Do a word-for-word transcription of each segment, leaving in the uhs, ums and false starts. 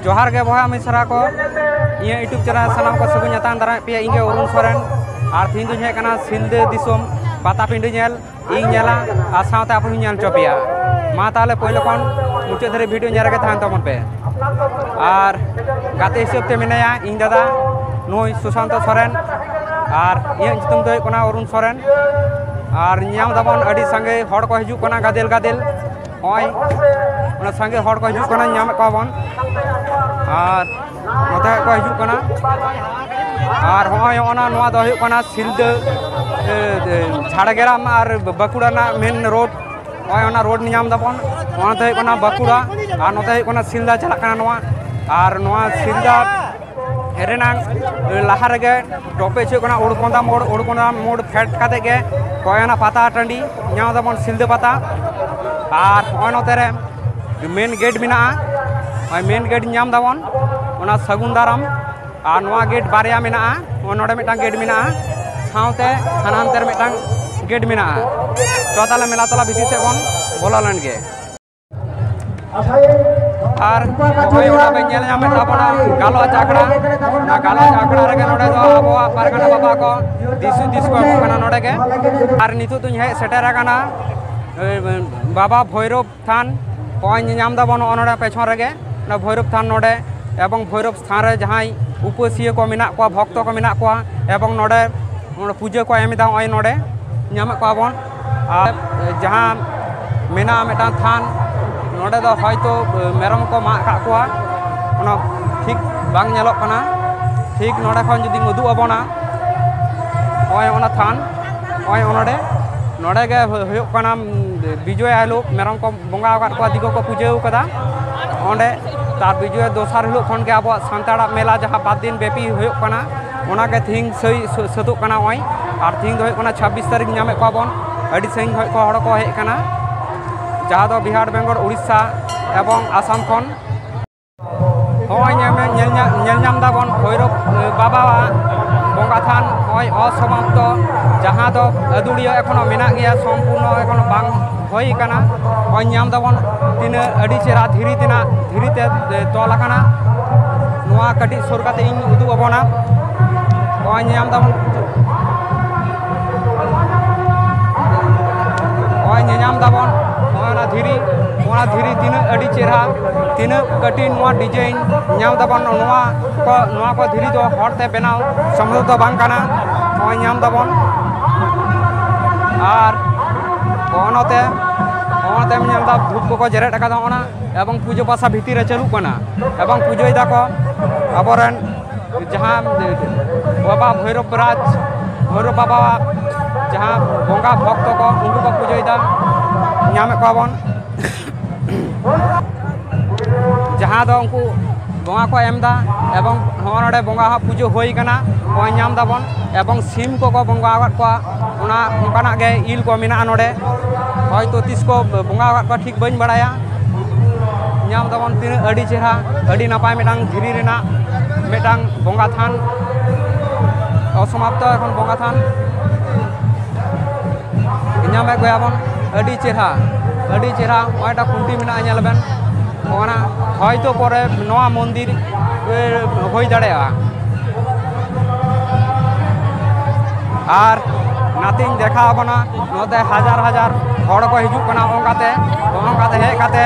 ᱡᱚᱦᱟᱨ ᱜᱮ ᱵᱚᱭᱦᱟ ᱢᱤᱥᱨᱟ ᱠᱚ, ᱤᱧᱟᱹᱜ YouTube ᱪᱮᱱᱮᱞ ᱥᱟᱱᱟᱢ ᱠᱚ ᱥᱟᱹᱜᱩᱱ ᱧᱟᱛᱟᱝ ᱫᱟᱨᱟᱢᱮᱫ ᱯᱮᱭᱟ᱾ ᱤᱧ ᱜᱮ ᱚᱨᱩᱱ ᱥᱚᱨᱮᱱ, ᱟᱨ ᱛᱮᱦᱮᱧ ᱫᱩᱧ ᱦᱮᱡ ᱟᱠᱟᱱᱟ ᱥᱤᱞᱫᱟᱹ ᱫᱤᱥᱚᱢ ᱯᱟᱛᱟ ᱯᱤᱸᱰᱟᱹ ᱧᱮᱞ᱾ ᱤᱧ ᱧᱮᱞᱟ ᱟᱨ ᱥᱟᱶᱛᱮ ᱟᱯᱮ ᱦᱚᱸᱧ ᱧᱮᱞ ᱦᱚᱪᱚ ᱯᱮᱭᱟ᱾ ᱢᱟ ᱛᱟᱦᱚᱞᱮ ᱯᱳᱭᱞᱳ ᱠᱷᱚᱱ ᱢᱩᱪᱟᱹᱫ ᱫᱷᱟᱹᱨᱤᱡ ᱵᱷᱤᱰᱤᱭᱳ ᱧᱮᱞ ᱨᱮᱜᱮ ᱛᱟᱦᱮᱱ ᱛᱟᱵᱚᱱ ᱯᱮ᱾ ᱟᱨ ᱜᱟᱛᱮ ᱦᱤᱥᱟᱹᱵ ᱛᱮ ᱢᱮᱱᱟᱭᱟ ᱤᱧ ᱫᱟᱫᱟ ᱱᱩᱭ ᱥᱩᱥᱟᱱᱛᱚ ᱥᱚᱨᱮᱱ, ᱟᱨ ᱤᱧᱟᱹᱜ ᱧᱩᱛᱩᱢ ᱫᱚ ᱦᱩᱭᱩᱜ ᱠᱟᱱᱟ ᱚᱨᱩᱱ ᱥᱚᱨᱮᱱ᱾ ᱟᱨ ᱧᱟᱢ ᱫᱟᱵᱚᱱ ᱟᱹᱰᱤ ᱥᱟᱸᱜᱮ ᱦᱚᱲ ᱠᱚ ᱦᱤᱡᱩᱜ ᱠᱟᱱᱟ ᱜᱟᱫᱮᱞ ᱜᱟᱫᱮᱞ᱾ ᱱᱚᱜᱼᱚᱭ ᱚᱱᱟ ᱥᱟᱸᱜᱮ ᱦᱚᱲ ᱠᱚ ᱦᱤᱡᱩᱜ ᱠᱟᱱᱟ, ᱧᱟᱢᱮᱫ ᱠᱚᱣᱟ ᱵᱚᱱ᱾ ᱟᱨ ᱱᱚᱛᱮ ᱠᱚ ᱦᱤᱡᱩᱜ ᱠᱟᱱᱟ᱾ ᱟᱨ ᱦᱚᱸᱜᱼᱚᱭ ᱚᱱᱟ, ᱱᱚᱣᱟ ᱫᱚ ᱦᱩᱭᱩᱜ ᱠᱟᱱᱟ ᱥᱤᱞᱫᱟᱹ, ᱮ, ᱮ, ᱡᱷᱟᱲᱜᱨᱟᱢ ᱟᱨ ᱵᱟᱸᱠᱩᱲᱟ ᱨᱮᱱᱟᱜ ᱢᱮᱱ ᱨᱳᱰ᱾ ᱱᱚᱜᱼᱚᱭ ᱚᱱᱟ ᱨᱳᱰ ᱧᱟᱢ ᱫᱟᱵᱚᱱ, ᱚᱱᱟ ᱫᱚ ᱦᱩᱭᱩᱜ ᱠᱟᱱᱟ ᱵᱟᱸᱠᱩᱲᱟ ᱟᱨ ᱱᱚᱛᱮ ᱦᱩᱭᱩᱜ ᱠᱟᱱᱟ ᱥᱤᱞᱫᱟ ᱪᱟᱞᱟᱜ ᱠᱟᱱᱟ ᱱᱚᱣᱟ᱾ ᱟᱨ ᱱᱚᱣᱟ ᱥᱤᱞᱫᱟ ᱨᱮᱱᱟᱝ ᱞᱟᱦᱟ ᱨᱮᱜᱮ ᱴᱚᱯᱮᱡᱽ ᱦᱩᱭᱩᱜ ᱠᱟᱱᱟ ᱳᱲᱠᱚᱸᱫᱟ ᱢᱳᱲ᱾ ᱳᱲᱠᱚᱸᱫᱟ ᱢᱳᱲ ᱯᱷᱮᱰ ᱠᱟᱛᱮ ᱜᱮ ᱱᱚᱜᱼᱚᱭ ᱚᱱᱟ ᱯᱟᱛᱟ ᱴᱟᱺᱰᱤ ᱧᱟᱢ ᱫᱟᱵᱚᱱ ᱥᱤᱞᱫᱟᱹ ᱯᱟᱛᱟ᱾ ᱟᱨ ᱱᱚᱜᱼᱚᱭ ᱱᱚᱛᱮ ᱨᱮ ᱢᱮᱱ ᱜᱮᱴ ᱢᱮᱱᱟᱜᱼᱟ᱾ ᱱᱚᱜᱼᱚᱭ ᱢᱮᱱ ᱜᱮᱴ ᱧᱟᱢ ᱫᱟᱵᱚᱱ, ᱚᱱᱟ ᱥᱟᱹᱜᱩᱱ ᱫᱟᱨᱟᱢ᱾ ᱟᱨ ᱱᱚᱣᱟ ᱜᱮᱴ ᱵᱟᱨᱭᱟ ᱢᱮᱱᱟᱜᱼᱟ, ᱱᱚᱜᱼᱚᱭ ᱱᱚᱰᱮ ᱢᱤᱫᱴᱟᱝ ᱜᱮᱴ ᱢᱮᱱᱟᱜᱼᱟ, ᱥᱟᱶᱛᱮ ᱦᱟᱱᱟ ᱦᱟᱱᱛᱮ ᱨᱮ ᱢᱤᱫᱴᱟᱝ ᱜᱮᱴ ᱢᱮᱱᱟᱜᱼᱟ᱾ ᱪᱚ ᱛᱟᱦᱞᱮ ᱢᱮᱞᱟ ᱛᱚᱞᱟ ᱵᱷᱤᱛᱤᱨ ᱥᱮᱫ ᱵᱚᱱ ᱵᱚᱞᱚ ᱞᱮᱱ ᱜᱮ᱾ ᱟᱨ ᱱᱚᱜᱼᱚᱭ ᱚᱱᱟ ᱵᱮᱱ ᱧᱮᱞ ᱧᱟᱢᱮᱫ ᱛᱟᱵᱚᱱᱟ ᱜᱟᱞᱚᱪ ᱟᱠᱷᱲᱟ᱾ ᱚᱱᱟ ᱜᱟᱞᱚᱪ ᱟᱠᱷᱲᱟ ᱨᱮᱜᱮ ᱱᱚᱰᱮ ᱫᱚ ᱟᱵᱚᱣᱟᱜ ᱯᱟᱨᱜᱟᱱᱟ ᱵᱟᱵᱟ ᱠᱚ ᱫᱤᱥ ᱦᱩᱫᱤᱥ ᱠᱚ ᱮᱢᱚᱜ ᱠᱟᱱᱟ ᱱᱚᱰᱮ ᱜᱮ᱾ ᱟᱨ ᱱᱤᱛᱚᱜ ᱫᱚᱧ ᱦᱮᱡ ᱥᱮᱴᱮᱨ ᱟᱠᱟᱱᱟ, ᱮ, ᱵᱟᱵᱟ ᱵᱷᱳᱭᱨᱳᱵ ᱛᱷᱟᱱ᱾ ᱱᱚᱜᱼᱚᱭ ᱧᱮᱧᱟᱢ ᱫᱟᱵᱚᱱ ᱱᱚᱜᱼᱚ ᱱᱚᱰᱮ ᱯᱮᱪᱷᱚᱱ ᱨᱮᱜᱮ ᱚᱱᱟ ᱵᱷᱳᱭᱨᱳᱵ ᱛᱷᱟᱱ ᱱᱚᱰᱮ, ᱮᱵᱚᱝ ᱵᱷᱳᱭᱨᱳᱵ ᱛᱷᱟᱱ ᱨᱮ ᱡᱟᱦᱟᱸᱭ ᱩᱯᱟᱹᱥᱤᱭᱟᱹ ᱠᱚ ᱢᱮᱱᱟᱜ ᱠᱚᱣᱟ, ᱵᱷᱚᱠᱛᱚ ᱠᱚ ᱢᱮᱱᱟᱜ ᱠᱚᱣᱟ, ᱮᱵᱚᱝ ᱱᱚᱰᱮ, ᱱᱚᱰᱮ ᱯᱩᱡᱟᱹ ᱠᱚ ᱮᱢ ᱮᱫᱟ, ᱱᱚᱜᱼᱚᱭ ᱱᱚᱰᱮ ᱧᱟᱢᱮᱫ ᱠᱚᱣᱟ ᱵᱚᱱ᱾ ᱟᱨ ᱡᱟᱦᱟᱸ ᱢᱮᱱᱟᱜᱼᱟ ᱢᱤᱫᱴᱟᱝ ᱛᱷᱟᱱ, ᱱᱚᱰᱮ ᱫᱚ ᱦᱚᱭᱛᱳ ᱢᱮᱨᱚᱢ ᱠᱚ ᱢᱟᱜ ᱟᱠᱟᱫ ᱠᱚᱣᱟ, ᱚᱱᱟ ᱴᱷᱤᱠ ᱵᱟᱝ ᱧᱮᱞᱚᱜ ᱠᱟᱱᱟ᱾ ᱴᱷᱤᱠ ᱱᱚᱰᱮ ᱠᱷᱚᱱ ᱡᱩᱫᱤᱧ ᱩᱫᱩᱜ ᱟᱵᱚᱱᱟ, ᱱᱚᱜᱼᱚᱭ ᱚᱱᱟ ᱛᱷᱟᱱ, ᱱᱚᱜᱼᱚᱭ ᱱᱚᱰᱮ, ᱱᱚᱰᱮ ᱜᱮ ᱦᱩᱭᱩᱜ ᱠᱟᱱᱟ ᱵᱤᱡᱚᱭᱟ ᱦᱤᱞᱳᱜ ᱢᱮᱨᱚᱢ ᱠᱚ ᱵᱚᱸᱜᱟ ᱟᱠᱟᱫ ᱠᱚᱣᱟ, ᱫᱤᱠᱩ ᱠᱚ ᱯᱩᱡᱟᱹ ᱟᱠᱟᱫᱟ ᱚᱸᱰᱮ᱾ ᱛᱟᱨ ᱵᱤᱡᱚᱭᱟ ᱫᱚᱥᱟᱨ ᱦᱤᱞᱳᱜ ᱠᱷᱚᱱ ᱜᱮ ᱟᱵᱚᱣᱟᱜ ᱥᱟᱱᱛᱟᱲᱟᱜ ᱢᱮᱞᱟ ᱡᱟᱦᱟᱸ ᱵᱟᱨ ᱫᱤᱱ ᱵᱮᱯᱤ ᱦᱩᱭᱩᱜ ᱠᱟᱱᱟ, ᱚᱱᱟ ᱜᱮ ᱛᱮᱦᱮᱧ ᱥᱟᱹᱭ-, ᱥᱟᱹ-, ᱥᱟᱹᱛᱚᱜ ᱠᱟᱱᱟ ᱱᱚᱜᱼᱚᱭ᱾ ᱟᱨ ᱛᱮᱦᱮᱧ ᱫᱚ ᱦᱩᱭᱩᱜ ᱠᱟᱱᱟ ᱪᱷᱟᱵᱵᱤᱥ ᱛᱟᱹᱨᱤᱠᱷ, ᱧᱟᱢᱮᱫ ᱠᱚᱣᱟ ᱵᱚᱱ ᱟᱹᱰᱤ ᱥᱟᱺᱜᱤᱧ ᱠᱷᱚᱱ ᱠᱚ ᱦᱚᱲ ᱠᱚ ᱦᱮᱡ ᱟᱠᱟᱱᱟ, ᱡᱟᱦᱟᱸ ᱫᱚ ᱵᱤᱦᱟᱨ, ᱵᱮᱝᱜᱚᱞ, ᱩᱲᱤᱥᱥᱟ ᱮᱵᱚᱝ ᱟᱥᱟᱢ ᱠᱷᱚᱱ᱾ ᱱᱚᱜᱼᱚᱭ ᱧᱮᱞ ᱧᱮᱞ ᱧᱟᱢ ᱧᱮᱞ ᱧᱟᱢ ᱫᱟᱵᱚᱱ ᱵᱷᱳᱭᱨᱚᱵ ᱵᱟᱵᱟᱣᱟᱜ ᱵᱚᱸᱜᱟ ᱛᱷᱟᱱ ᱱᱚᱜᱼᱚᱭ ᱚᱥᱚᱢᱟᱯᱛᱚ, ᱡᱟᱦᱟᱸ ᱫᱚ ᱟᱹᱫᱩᱲᱤᱭᱟᱹ ᱮᱠᱷᱚᱱᱳ ᱢᱮᱱᱟᱜ ᱜᱮᱭᱟ, ᱥᱚᱢᱯᱩᱨᱱᱚ ᱮᱠᱷᱚᱱᱳ ᱵᱟᱝ ᱦᱩᱭ ᱟᱠᱟᱱᱟ᱾ ᱱᱚᱜᱼᱚᱭ ᱧᱟᱢ ᱫᱟᱵᱚᱱ ᱛᱤᱱᱟᱹᱜ ᱟᱹᱰᱤ ᱪᱮᱦᱨᱟ ᱫᱷᱤᱨᱤ ᱛᱮᱱᱟᱜ ᱫᱷᱤᱨᱤ ᱛᱮ ᱛᱚᱞ ᱟᱠᱟᱱᱟ᱾ ᱱᱚᱣᱟ ᱠᱟᱹᱴᱤᱡ ᱥᱩᱨ ᱠᱟᱛᱮ ᱤᱧ ᱩᱫᱩᱜ ᱟᱵᱚᱱᱟ᱾ ᱱᱚᱜᱼᱚᱭ ᱧᱟᱢ ᱫᱟᱵᱚᱱ ᱱᱚᱜᱼᱚᱭ ᱧᱮᱧᱟᱢ ᱫᱟᱵᱚᱱ ᱱᱚᱜᱼᱚᱭ ᱚᱱᱟ ᱫᱷᱤᱨᱤ, ᱚᱱᱟ ᱫᱷᱤᱨᱤ ᱛᱤᱱᱟᱹᱜ ᱟᱹᱰᱤ ᱪᱮᱦᱨᱟ, ᱛᱤᱱᱟᱹᱜ ᱠᱟᱹᱴᱤᱡ ᱱᱚᱣᱟ ᱰᱤᱡᱟᱭᱤᱱ ᱧᱟᱢ ᱫᱟᱵᱚᱱ᱾ ᱱᱚᱣᱟ ᱠᱚ ᱱᱚᱣᱟ ᱠᱚ ᱫᱷᱤᱨᱤ ᱫᱚ ᱦᱚᱲ ᱛᱮ ᱵᱮᱱᱟᱣ ᱥᱚᱢᱵᱷᱚᱵ ᱫᱚ ᱵᱟᱝ ᱠᱟᱱᱟ᱾ ᱱᱚᱜᱼᱚᱭ ᱧᱟᱢ ᱫᱟᱵᱚᱱ ᱟᱨ ᱱᱚᱜᱼᱚ ᱱᱚᱛᱮ ᱱᱚᱜᱼᱚ ᱱᱚᱛᱮᱢ ᱧᱮᱞ ᱮᱫᱟ ᱫᱷᱩᱯ ᱠᱚᱠᱚ ᱡᱮᱨᱮᱫ ᱟᱠᱟᱫᱟ ᱚᱱᱟ, ᱮᱵᱚᱝ ᱯᱩᱡᱟᱹ ᱯᱟᱥᱟ ᱵᱷᱤᱛᱤᱨ ᱨᱮ ᱪᱟᱹᱞᱩᱜ ᱠᱟᱱᱟ ᱮᱵᱚᱝ ᱯᱩᱡᱟᱹᱭ ᱫᱟᱠᱚ ᱟᱵᱚᱨᱮᱱ ᱡᱟᱦᱟᱸ ᱵᱟᱵᱟ ᱵᱷᱳᱭᱨᱚᱵ ᱨᱟᱡᱽ, ᱵᱷᱳᱭᱨᱚᱵ ᱵᱟᱵᱟᱣᱟᱜ ᱡᱟᱦᱟᱸ ᱵᱚᱸᱜᱟ ᱵᱷᱚᱠᱛᱚ ᱠᱚ ᱩᱱᱠᱩ ᱠᱚ ᱯᱩᱡᱟᱹᱭᱮᱫᱟ, ᱧᱟᱢᱮᱫ ᱠᱚᱣᱟ ᱵᱚᱱ᱾ ᱡᱟᱦᱟᱸ ᱫᱚ ᱩᱱᱠᱩ ᱵᱚᱸᱜᱟ ᱠᱚ ᱮᱢ ᱮᱫᱟ ᱮᱵᱚᱝ ᱱᱚᱜᱼᱚ ᱱᱚᱰᱮ ᱵᱚᱸᱜᱟ ᱦᱟᱸᱜ ᱯᱩᱡᱟᱹ ᱦᱩᱭ ᱠᱟᱱᱟ, ᱱᱚᱜᱼᱚᱭ ᱧᱟᱢ ᱫᱟᱵᱚᱱ ᱮᱵᱚᱝ ᱥᱤᱢ ᱠᱚᱠᱚ ᱵᱚᱸᱜᱟ ᱟᱠᱟᱫ ᱠᱚᱣᱟ, ᱚᱱᱟ ᱚᱱᱠᱟᱱᱟᱜ ᱜᱮ ᱤᱞ ᱠᱚ ᱢᱮᱱᱟᱜᱼᱟ ᱱᱚᱰᱮ᱾ ᱦᱚᱭᱛᱳ ᱛᱤᱥ ᱠᱚ ᱵᱚᱸᱜᱟ ᱟᱠᱟᱫ ᱠᱚᱣᱟ ᱴᱷᱤᱠ ᱵᱟᱹᱧ ᱵᱟᱲᱟᱭᱟ᱾ ᱧᱟᱢ ᱫᱟᱵᱚᱱ ᱛᱤᱱᱟᱹᱜ ᱟᱹᱰᱤ ᱪᱮᱦᱨᱟ, ᱟᱹᱰᱤ ᱱᱟᱯᱟᱭ ᱢᱤᱫᱴᱟᱝ ᱫᱷᱤᱨᱤ ᱨᱮᱱᱟᱜ ᱢᱤᱫᱴᱟᱝ ᱵᱚᱸᱜᱟ ᱛᱷᱟᱱ, ᱚᱥᱚᱢᱟᱯᱛᱚ ᱮᱠᱷᱚᱱ ᱵᱚᱸᱜᱟ ᱛᱷᱟᱱ᱾ ᱧᱟᱢᱮᱫ ᱜᱮᱭᱟᱵᱚᱱ ᱟᱹᱰᱤ ᱪᱮᱦᱨᱟ, ᱟᱹᱰᱤ ᱪᱮᱦᱨᱟ᱾ ᱱᱚᱜᱼᱚᱭ ᱢᱤᱫᱴᱟᱝ ᱠᱷᱩᱱᱴᱤ ᱢᱮᱱᱟᱜᱼᱟ, ᱧᱮᱞ ᱵᱮᱱ᱾ ᱚᱱᱟ ᱦᱚᱭᱛᱳ ᱯᱚᱨᱮ ᱱᱚᱣᱟ ᱢᱚᱱᱫᱤᱨ ᱮ, ᱦᱩᱭ ᱫᱟᱲᱮᱭᱟᱜᱼᱟ᱾ ᱟᱨ ᱱᱟᱛᱮᱧ ᱫᱮᱠᱷᱟᱣ ᱟᱵᱚᱱᱟ, ᱱᱚᱛᱮ ᱦᱟᱡᱟᱨ ᱦᱟᱡᱟᱨ ᱦᱚᱲ ᱠᱚ ᱦᱤᱡᱩᱜ ᱠᱟᱱᱟ ᱚᱱᱠᱟᱛᱮ, ᱚᱱᱠᱟᱛᱮ ᱦᱮᱡ ᱠᱟᱛᱮ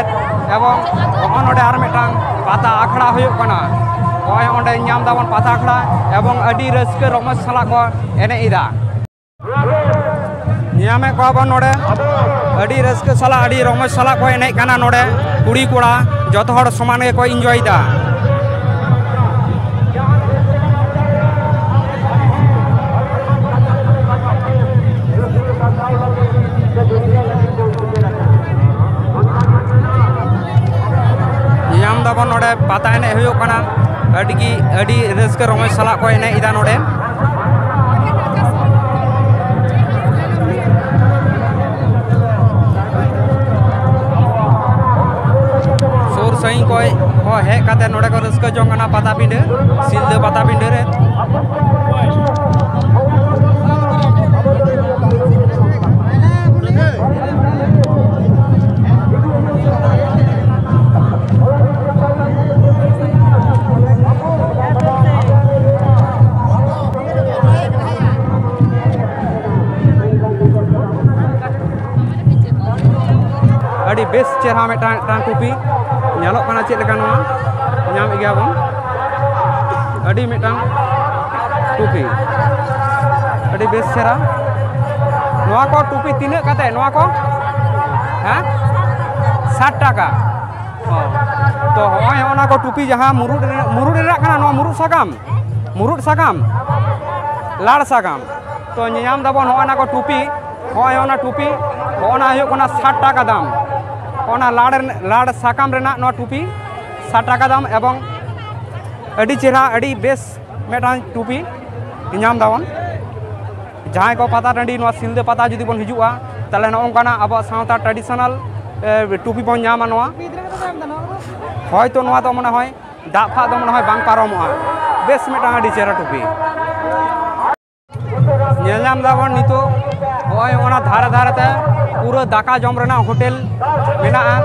ᱮᱵᱚᱝ ᱱᱚᱜᱼᱚ ᱱᱚᱰᱮ ᱟᱨ ᱢᱤᱫᱴᱟᱝ ᱯᱟᱛᱟ ᱟᱠᱷᱲᱟ ᱦᱩᱭᱩᱜ ᱠᱟᱱᱟ᱾ ᱱᱚᱜᱼᱚᱭ ᱚᱸᱰᱮ ᱧᱟᱢ ᱫᱟᱵᱚᱱ ᱯᱟᱛᱟ ᱟᱠᱷᱲᱟ ᱮᱵᱚᱝ ᱟᱹᱰᱤ ᱨᱟᱹᱥᱠᱟᱹ ᱨᱚᱢᱚᱡᱽ ᱥᱟᱞᱟᱜ ᱠᱚ ᱮᱱᱮᱡ ᱮᱫᱟ᱾ ᱧᱟᱢᱮᱫ ᱠᱚᱣᱟ ᱵᱚᱱ ᱱᱚᱰᱮ ᱟᱹᱰᱤ ᱨᱟᱹᱥᱠᱟᱹ ᱥᱟᱞᱟᱜ, ᱟᱹᱰᱤ ᱨᱚᱢᱚᱡᱽ ᱥᱟᱞᱟᱜ ᱠᱚ ᱮᱱᱮᱡ ᱠᱟᱱᱟ ᱱᱚᱰᱮ᱾ ᱠᱩᱲᱤ ᱠᱚᱲᱟ ᱡᱚᱛᱚ ᱦᱚᱲ ᱥᱚᱢᱟᱱ ᱜᱮᱠᱚ ᱤᱱᱡᱚᱭ ᱫᱟ᱾ ᱧᱟᱢ ᱫᱟᱵᱚᱱ ᱱᱚᱰᱮ ᱯᱟᱛᱟ ᱮᱱᱮᱡ ᱦᱩᱭᱩᱜ ᱠᱟᱱᱟ, ᱟᱹᱰᱤ ᱜᱮ ᱟᱹᱰᱤ ᱨᱟᱹᱥᱠᱟᱹ ᱨᱚᱢᱚᱡᱽ ᱥᱟᱞᱟᱜ ᱠᱚ ᱮᱱᱮᱡ ᱮᱫᱟ ᱱᱚᱰᱮ᱾ ᱥᱩᱨ ᱥᱟᱺᱜᱤᱧ ᱠᱷᱚᱱ ᱦᱮᱡ ᱠᱟᱛᱮ ᱱᱚᱰᱮ ᱠᱚ ᱨᱟᱹᱥᱠᱟᱹ ᱡᱚᱝ ᱠᱟᱱᱟ ᱯᱟᱛᱟᱵᱤᱸᱰᱟᱹ, ᱥᱤᱞᱫᱟᱹ ᱯᱟᱛᱟᱵᱤᱸᱰᱟᱹ ᱨᱮ᱾ ᱟᱹᱰᱤ ᱵᱮᱥ ᱪᱮᱦᱨᱟ ᱢᱤᱫᱴᱟᱝ, ᱢᱤᱫᱴᱟᱝ ᱴᱩᱯᱤ ᱧᱮᱞᱚᱜ ᱠᱟᱱᱟ᱾ ᱪᱮᱫ ᱞᱮᱠᱟ ᱱᱚᱣᱟ ᱧᱟᱢᱮᱫ ᱜᱮᱭᱟ ᱵᱚᱱ, ᱟᱹᱰᱤ ᱢᱤᱫᱴᱟᱝ ᱴᱩᱯᱤ, ᱟᱹᱰᱤ ᱵᱮᱥ ᱪᱮᱦᱨᱟ᱾ ᱱᱚᱣᱟ ᱠᱚ ᱴᱩᱯᱤ ᱛᱤᱱᱟᱹᱜ ᱠᱟᱛᱮ? ᱱᱚᱣᱟ ᱠᱚ, ᱦᱮᱸ, ᱥᱟᱴ ᱴᱟᱠᱟ᱾ ᱚ, ᱛᱚ ᱦᱚᱸᱜᱼᱚᱭ ᱚᱱᱟ ᱠᱚ ᱴᱩᱯᱤ ᱡᱟᱦᱟᱸ ᱢᱩᱨᱩᱫ ᱨᱮᱱᱟᱜ, ᱢᱩᱨᱩᱫ ᱨᱮᱱᱟᱜ ᱠᱟᱱᱟ, ᱱᱚᱣᱟ ᱢᱩᱨᱩᱫ ᱥᱟᱠᱟᱢ, ᱢᱩᱨᱩᱫ ᱥᱟᱠᱟᱢ, ᱞᱟᱲ ᱥᱟᱠᱟᱢ᱾ ᱛᱚ ᱧᱮᱧᱟᱢ ᱫᱟᱵᱚᱱ ᱦᱚᱸᱜᱼᱚ ᱱᱟ ᱠᱚ ᱴᱩᱯᱤ, ᱦᱚᱸᱜᱼᱚᱭ ᱚᱱᱟ ᱴᱩᱯᱤ, ᱦᱚᱸᱜᱼᱚ ᱱᱟ ᱦᱩᱭᱩᱜ ᱠᱟᱱᱟ ᱥᱟᱴ ᱴᱟᱠᱟ ᱫᱟᱢ᱾ ᱚᱱᱟ ᱞᱟᱲ, ᱞᱟᱲ ᱥᱟᱠᱟᱢ ᱨᱮᱱᱟᱜ ᱱᱚᱣᱟ ᱴᱩᱯᱤ ᱥᱟᱴ ᱴᱟᱠᱟ ᱫᱟᱢ, ᱮᱵᱚᱝ ᱟᱹᱰᱤ ᱪᱮᱦᱨᱟ, ᱟᱹᱰᱤ ᱵᱮᱥ ᱢᱤᱫᱴᱟᱝ ᱴᱩᱯᱤ ᱧᱟᱢ ᱫᱟᱵᱚᱱ᱾ ᱡᱟᱦᱟᱸᱭ ᱠᱚ ᱯᱟᱛᱟ ᱴᱟᱺᱰᱤ, ᱱᱚᱣᱟ ᱥᱤᱞᱫᱟᱹ ᱯᱟᱛᱟ ᱡᱩᱫᱤ ᱵᱚᱱ ᱦᱤᱡᱩᱜᱼᱟ, ᱛᱟᱦᱚᱞᱮ ᱱᱚᱜᱼᱚ ᱱᱚᱝᱠᱟᱱᱟᱜ ᱟᱵᱚᱣᱟᱜ ᱥᱟᱶᱛᱟ traditional, ᱮ, ᱴᱩᱯᱤ ᱵᱚᱱ ᱧᱟᱢᱟ ᱱᱚᱣᱟ᱾ ᱦᱚᱭᱛᱳ ᱱᱚᱣᱟ ᱫᱚ ᱢᱚᱱᱮ ᱦᱚᱭ ᱫᱟᱜ ᱯᱷᱟᱜ ᱫᱚ ᱢᱚᱱᱮ ᱦᱚᱭ ᱵᱟᱝ ᱯᱟᱨᱚᱢᱚᱜᱼᱟ᱾ ᱵᱮᱥ ᱢᱤᱫᱴᱟᱝ ᱟᱹᱰᱤ ᱪᱮᱦᱨᱟ ᱴᱩᱯᱤ᱾ ᱧᱮᱞ ᱧᱟᱢ ᱫᱟᱵᱚᱱ ᱱᱤᱛᱚᱜ ᱱᱚᱜᱼᱚᱭ ᱚᱱᱟ ᱫᱷᱟᱨᱮ ᱫᱷᱟᱨᱮ ᱛᱮ ᱯᱩᱨᱟᱹ ᱫᱟᱠᱟ ᱡᱚᱢ ᱨᱮᱱᱟᱜ ᱦᱳᱴᱮᱞ ᱢᱮᱱᱟᱜᱼᱟ,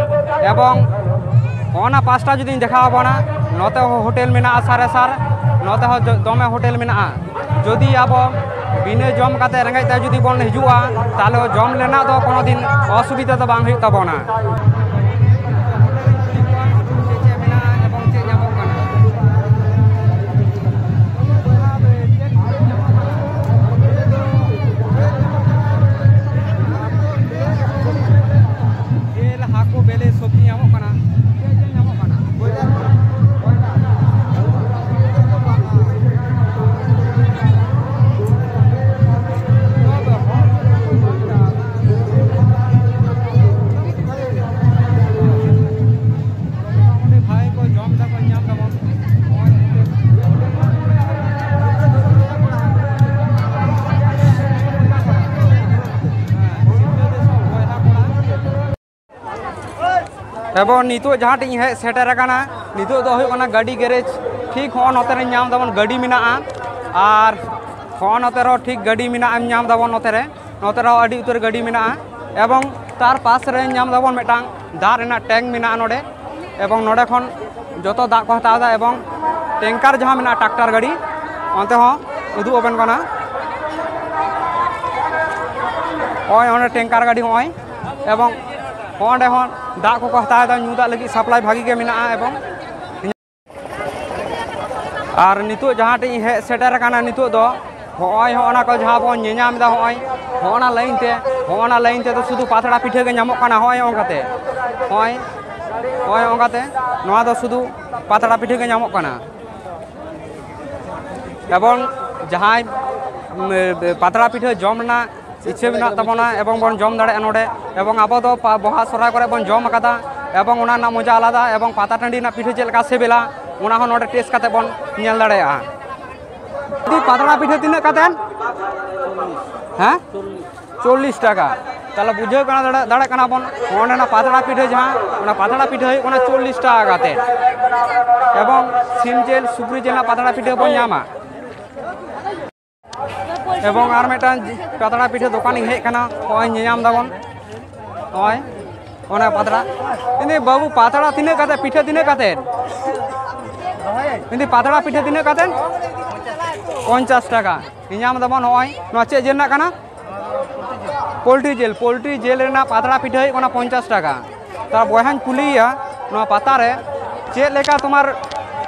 ᱮᱵᱚᱝ ᱚᱱᱟ ᱯᱟᱥᱴᱟ ᱡᱩᱫᱤᱧ ᱫᱮᱠᱷᱟᱣ ᱟᱵᱚᱱᱟ, ᱱᱚᱛᱮ ᱦᱚᱸ ᱦᱳᱴᱮᱞ ᱢᱮᱱᱟᱜᱼᱟ ᱥᱟᱨᱮ ᱥᱟᱨ, ᱱᱚᱛᱮ ᱦᱚᱸ ᱡᱚ-, ᱫᱚᱢᱮ ᱦᱳᱴᱮᱞ ᱢᱮᱱᱟᱜᱼᱟ᱾ ᱡᱩᱫᱤ ᱟᱵᱚ ᱵᱤᱱᱟᱹ ᱡᱚᱢ ᱠᱟᱛᱮ ᱨᱮᱸᱜᱮᱡ ᱛᱮ ᱡᱩᱫᱤ ᱵᱚᱱ ᱦᱤᱡᱩᱜᱼᱟ, ᱛᱟᱦᱚᱞᱮ ᱡᱚᱢ ᱨᱮᱱᱟᱜ ᱫᱚ ᱠᱳᱱᱳ ᱫᱤᱱ ᱚᱥᱩᱵᱤᱫᱷᱟ ᱫᱚ ᱵᱟᱝ ᱦᱩᱭᱩᱜ ᱛᱟᱵᱚᱱᱟ᱾ ᱪᱮᱫ ᱪᱮᱫ ᱢᱮᱱᱟᱜᱼᱟ ᱮᱵᱚᱝ ᱪᱮᱫ ᱧᱟᱢᱚᱜ ᱠᱟᱱᱟ? ᱡᱤᱞ, ᱦᱟᱹᱠᱩ, ᱵᱮᱞᱮ, ᱥᱚᱵᱽᱡᱤ ᱧᱟᱢᱚᱜ ᱠᱟᱱᱟ᱾ ᱪᱮᱫ ᱪᱮᱫ ᱧᱟᱢᱚᱜ ᱠᱟᱱᱟ? ᱢᱚᱴᱟᱢᱩᱴᱤ ᱵᱷᱟᱜᱮ ᱠᱚ ᱡᱚᱢ ᱫᱟᱠᱚ, ᱧᱟᱢ ᱫᱟᱵᱚᱱ᱾ ᱮᱵᱚᱝ ᱱᱤᱛᱚᱜ ᱡᱟᱦᱟᱸ ᱴᱷᱮᱱ ᱤᱧ ᱦᱮᱡ ᱥᱮᱴᱮᱨ ᱟᱠᱟᱱᱟ, ᱱᱤᱛᱚᱜ ᱫᱚ ᱦᱩᱭᱩᱜ ᱠᱟᱱᱟ ᱜᱟᱹᱰᱤ ᱜᱮᱨᱮᱡᱽ᱾ ᱴᱷᱤᱠ ᱦᱚᱸᱜᱼᱚ ᱱᱚᱛᱮ ᱨᱮ ᱧᱟᱢ ᱫᱟᱵᱚᱱ ᱜᱟᱹᱰᱤ ᱢᱮᱱᱟᱜᱼᱟ, ᱟᱨ ᱦᱚᱸᱜᱼᱚ ᱱᱚᱛᱮ ᱨᱮᱦᱚᱸ ᱴᱷᱤᱠ ᱜᱟᱹᱰᱤ ᱢᱮᱱᱟᱜᱼᱟ, ᱧᱟᱢ ᱫᱟᱵᱚᱱ ᱱᱚᱛᱮ ᱨᱮ᱾ ᱱᱚᱛᱮ ᱨᱮᱦᱚᱸ ᱟᱹᱰᱤ ᱩᱛᱟᱹᱨ ᱜᱟᱹᱰᱤ ᱢᱮᱱᱟᱜᱼᱟ, ᱮᱵᱚᱝ ᱛᱟᱨ ᱯᱟᱥ ᱨᱮ ᱧᱟᱢ ᱫᱟᱵᱚᱱ ᱢᱤᱫᱴᱟᱝ ᱫᱟᱜ ᱨᱮᱱᱟᱜ ᱴᱮᱝᱠ ᱢᱮᱱᱟᱜᱼᱟ ᱱᱚᱰᱮ, ᱮᱵᱚᱝ ᱱᱚᱰᱮ ᱠᱷᱚᱱ ᱡᱚᱛᱚ ᱫᱟᱜ ᱠᱚ ᱦᱟᱛᱟᱣ ᱮᱫᱟ, ᱮᱵᱚᱝ ᱴᱮᱝᱠᱟᱨ ᱡᱟᱦᱟᱸ ᱢᱮᱱᱟᱜᱼᱟ ᱴᱨᱟᱠᱴᱟᱨ ᱜᱟᱹᱰᱤ, ᱚᱱᱛᱮ ᱦᱚᱸ ᱩᱫᱩᱜ ᱟᱵᱮᱱ ᱠᱟᱱᱟ᱾ ᱱᱚᱜᱼᱚᱭ ᱚᱸᱰᱮ ᱴᱮᱝᱠᱟᱨ ᱜᱟᱹᱰᱤ ᱱᱚᱜᱼᱚᱭ, ᱮᱵᱚᱝ ᱚᱸᱰᱮ ᱦᱚᱸ ᱫᱟᱜ ᱠᱚᱠᱚ ᱦᱟᱛᱟᱣ ᱮᱫᱟ, ᱧᱩ ᱫᱟᱜ ᱞᱟᱹᱜᱤᱫ ᱥᱟᱯᱞᱟᱭ ᱵᱷᱟᱜᱤ ᱜᱮ ᱢᱮᱱᱟᱜᱼᱟ᱾ ᱮᱵᱚᱝ ᱟᱨ ᱱᱤᱛᱚᱜ ᱡᱟᱦᱟᱸ ᱴᱷᱮᱡ ᱤᱧ ᱦᱮᱡ ᱥᱮᱴᱮᱨ ᱟᱠᱟᱱᱟ, ᱱᱤᱛᱚᱜ ᱫᱚ ᱦᱚᱸᱜᱼᱚᱭ ᱦᱚᱸᱜᱼᱚ ᱱᱟ ᱠᱚ ᱡᱟᱦᱟᱸ ᱵᱚᱱ ᱧᱮᱧᱟᱢ ᱮᱫᱟ, ᱦᱚᱸᱜᱼᱚᱭ ᱦᱚᱸᱜᱼᱚ ᱱᱟ ᱞᱟᱭᱤᱱ ᱛᱮ, ᱦᱚᱸᱜᱼᱚ ᱱᱟ ᱞᱟᱭᱤᱱ ᱛᱮᱫᱚ ᱥᱩᱫᱷᱩ ᱯᱟᱛᱲᱟ ᱯᱤᱴᱷᱟᱹ ᱜᱮ ᱧᱟᱢᱚᱜ ᱠᱟᱱᱟ᱾ ᱦᱚᱸᱜᱼᱚᱭ ᱚᱱᱠᱟᱛᱮ, ᱦᱚᱸᱜᱼᱚᱭ ᱦᱚᱸᱜᱼᱚᱭ ᱚᱱᱠᱟᱛᱮ ᱱᱚᱣᱟ ᱫᱚ ᱥᱩᱫᱷᱩ ᱯᱟᱛᱲᱟ ᱯᱤᱴᱷᱟᱹ ᱜᱮ ᱧᱟᱢᱚᱜ ᱠᱟᱱᱟ᱾ ᱮᱵᱚᱝ ᱡᱟᱦᱟᱸᱭ, ᱩᱢ, ᱯᱟᱛᱲᱟ ᱯᱤᱴᱷᱟᱹ ᱡᱚᱢ ᱨᱮᱱᱟᱜ ᱤᱪᱪᱷᱟᱹ ᱢᱮᱱᱟᱜ ᱛᱟᱵᱚᱱᱟ, ᱮᱵᱚᱝ ᱵᱚᱱ ᱡᱚᱢ ᱫᱟᱲᱮᱭᱟᱜᱼᱟ ᱱᱚᱰᱮ, ᱮᱵᱚᱝ ᱟᱵᱚ ᱫᱚ ᱯᱟ-, ᱵᱟᱦᱟ ᱥᱚᱦᱨᱟᱭ ᱠᱚᱨᱮ ᱵᱚᱱ ᱡᱚᱢ ᱟᱠᱟᱫᱟ, ᱮᱵᱚᱝ ᱚᱱᱟ ᱨᱮᱱᱟᱜ ᱢᱚᱡᱟ ᱟᱞᱟᱫᱟ, ᱮᱵᱚᱝ ᱯᱟᱛᱟ ᱴᱟᱺᱰᱤ ᱨᱮᱱᱟᱜ ᱯᱤᱴᱷᱟᱹ ᱪᱮᱫ ᱞᱮᱠᱟ ᱥᱤᱵᱤᱞᱟ, ᱚᱱᱟ ᱦᱚᱸ ᱱᱚᱰᱮ ᱴᱮᱥᱴ ᱠᱟᱛᱮ ᱵᱚᱱ ᱧᱮᱞ ᱫᱟᱲᱮᱭᱟᱜᱼᱟ᱾ ᱫᱤ, ᱯᱟᱛᱲᱟ ᱯᱤᱴᱷᱟᱹ ᱛᱤᱱᱟᱹᱜ ᱠᱟᱛᱮ? ᱦᱮᱸ? ᱪᱚᱞᱞᱤᱥ ᱴᱟᱠᱟ᱾ ᱛᱟᱦᱚᱞᱮ ᱵᱩᱡᱷᱟᱹᱣ ᱠᱟᱱᱟ, ᱫᱟᱲᱮ-, ᱫᱟᱲᱮᱭᱟᱜ ᱠᱟᱱᱟ ᱵᱚᱱ, ᱚᱸᱰᱮᱱᱟᱜ ᱯᱟᱛᱲᱟ ᱯᱤᱴᱷᱟᱹ ᱡᱟᱦᱟᱸ, ᱚᱱᱟ ᱯᱟᱛᱲᱟ ᱯᱤᱴᱷᱟᱹ ᱦᱩᱭᱩᱜ ᱠᱟᱱᱟ ᱪᱚᱞᱞᱤᱥ ᱴᱟᱠᱟ ᱠᱟᱛᱮ, ᱮᱵᱚᱝ ᱥᱤᱢ ᱡᱤᱞ, ᱥᱩᱠᱨᱤ ᱡᱤᱞ ᱨᱮᱱᱟᱜ ᱯᱟᱛᱲᱟ ᱯᱤᱴᱷᱟᱹ ᱵᱚᱱ ᱧᱟᱢᱟ᱾ ᱮᱵᱚᱝ ᱟᱨ ᱢᱤᱫᱴᱟᱝ ᱡᱤ-, ᱯᱟᱛᱲᱟ ᱯᱤᱴᱷᱟᱹ ᱫᱚᱠᱟᱱᱤᱧ ᱦᱮᱡ ᱟᱠᱟᱱᱟ, ᱱᱚᱜᱼᱚᱭ ᱧᱮᱧᱟᱢ ᱫᱟᱵᱚᱱ, ᱱᱚᱜᱼᱚᱭ ᱚᱱᱟ ᱯᱟᱛᱲᱟ᱾ ᱤᱧ ᱫᱚ ᱵᱟᱹᱵᱩ, ᱯᱟᱛᱲᱟ ᱛᱤᱱᱟᱹᱜ ᱠᱟᱛᱮ, ᱯᱤᱴᱷᱟᱹ ᱛᱤᱱᱟᱹᱜ ᱠᱟᱛᱮ? ᱤᱧ ᱫᱚ ᱯᱟᱛᱲᱟ ᱯᱤᱴᱷᱟᱹ ᱛᱤᱱᱟᱹᱜ ᱠᱟᱛᱮ? ᱯᱚᱧᱪᱟᱥ ᱴᱟᱠᱟ᱾ ᱧᱮᱧᱟᱢ ᱫᱟᱵᱚᱱ, ᱱᱚᱜᱼᱚᱭ ᱱᱚᱣᱟ ᱪᱮᱫ ᱡᱤᱞ ᱨᱮᱱᱟᱜ ᱠᱟᱱᱟ? ᱯᱳᱞᱴᱨᱤ ᱡᱤᱞ, ᱯᱳᱞᱴᱨᱤ ᱡᱤᱞ ᱨᱮᱱᱟᱜ ᱯᱟᱛᱲᱟ ᱯᱤᱴᱷᱟᱹ ᱦᱩᱭᱩᱜ ᱠᱟᱱᱟ ᱯᱚᱧᱪᱟᱥ ᱴᱟᱠᱟ᱾ ᱛᱟ ᱵᱚᱭᱦᱟᱧ ᱠᱩᱞᱤᱭᱮᱭᱟ, ᱱᱚᱣᱟ ᱯᱟᱛᱟ ᱨᱮ ᱪᱮᱫ ᱞᱮᱠᱟ ᱛᱳᱢᱟᱨ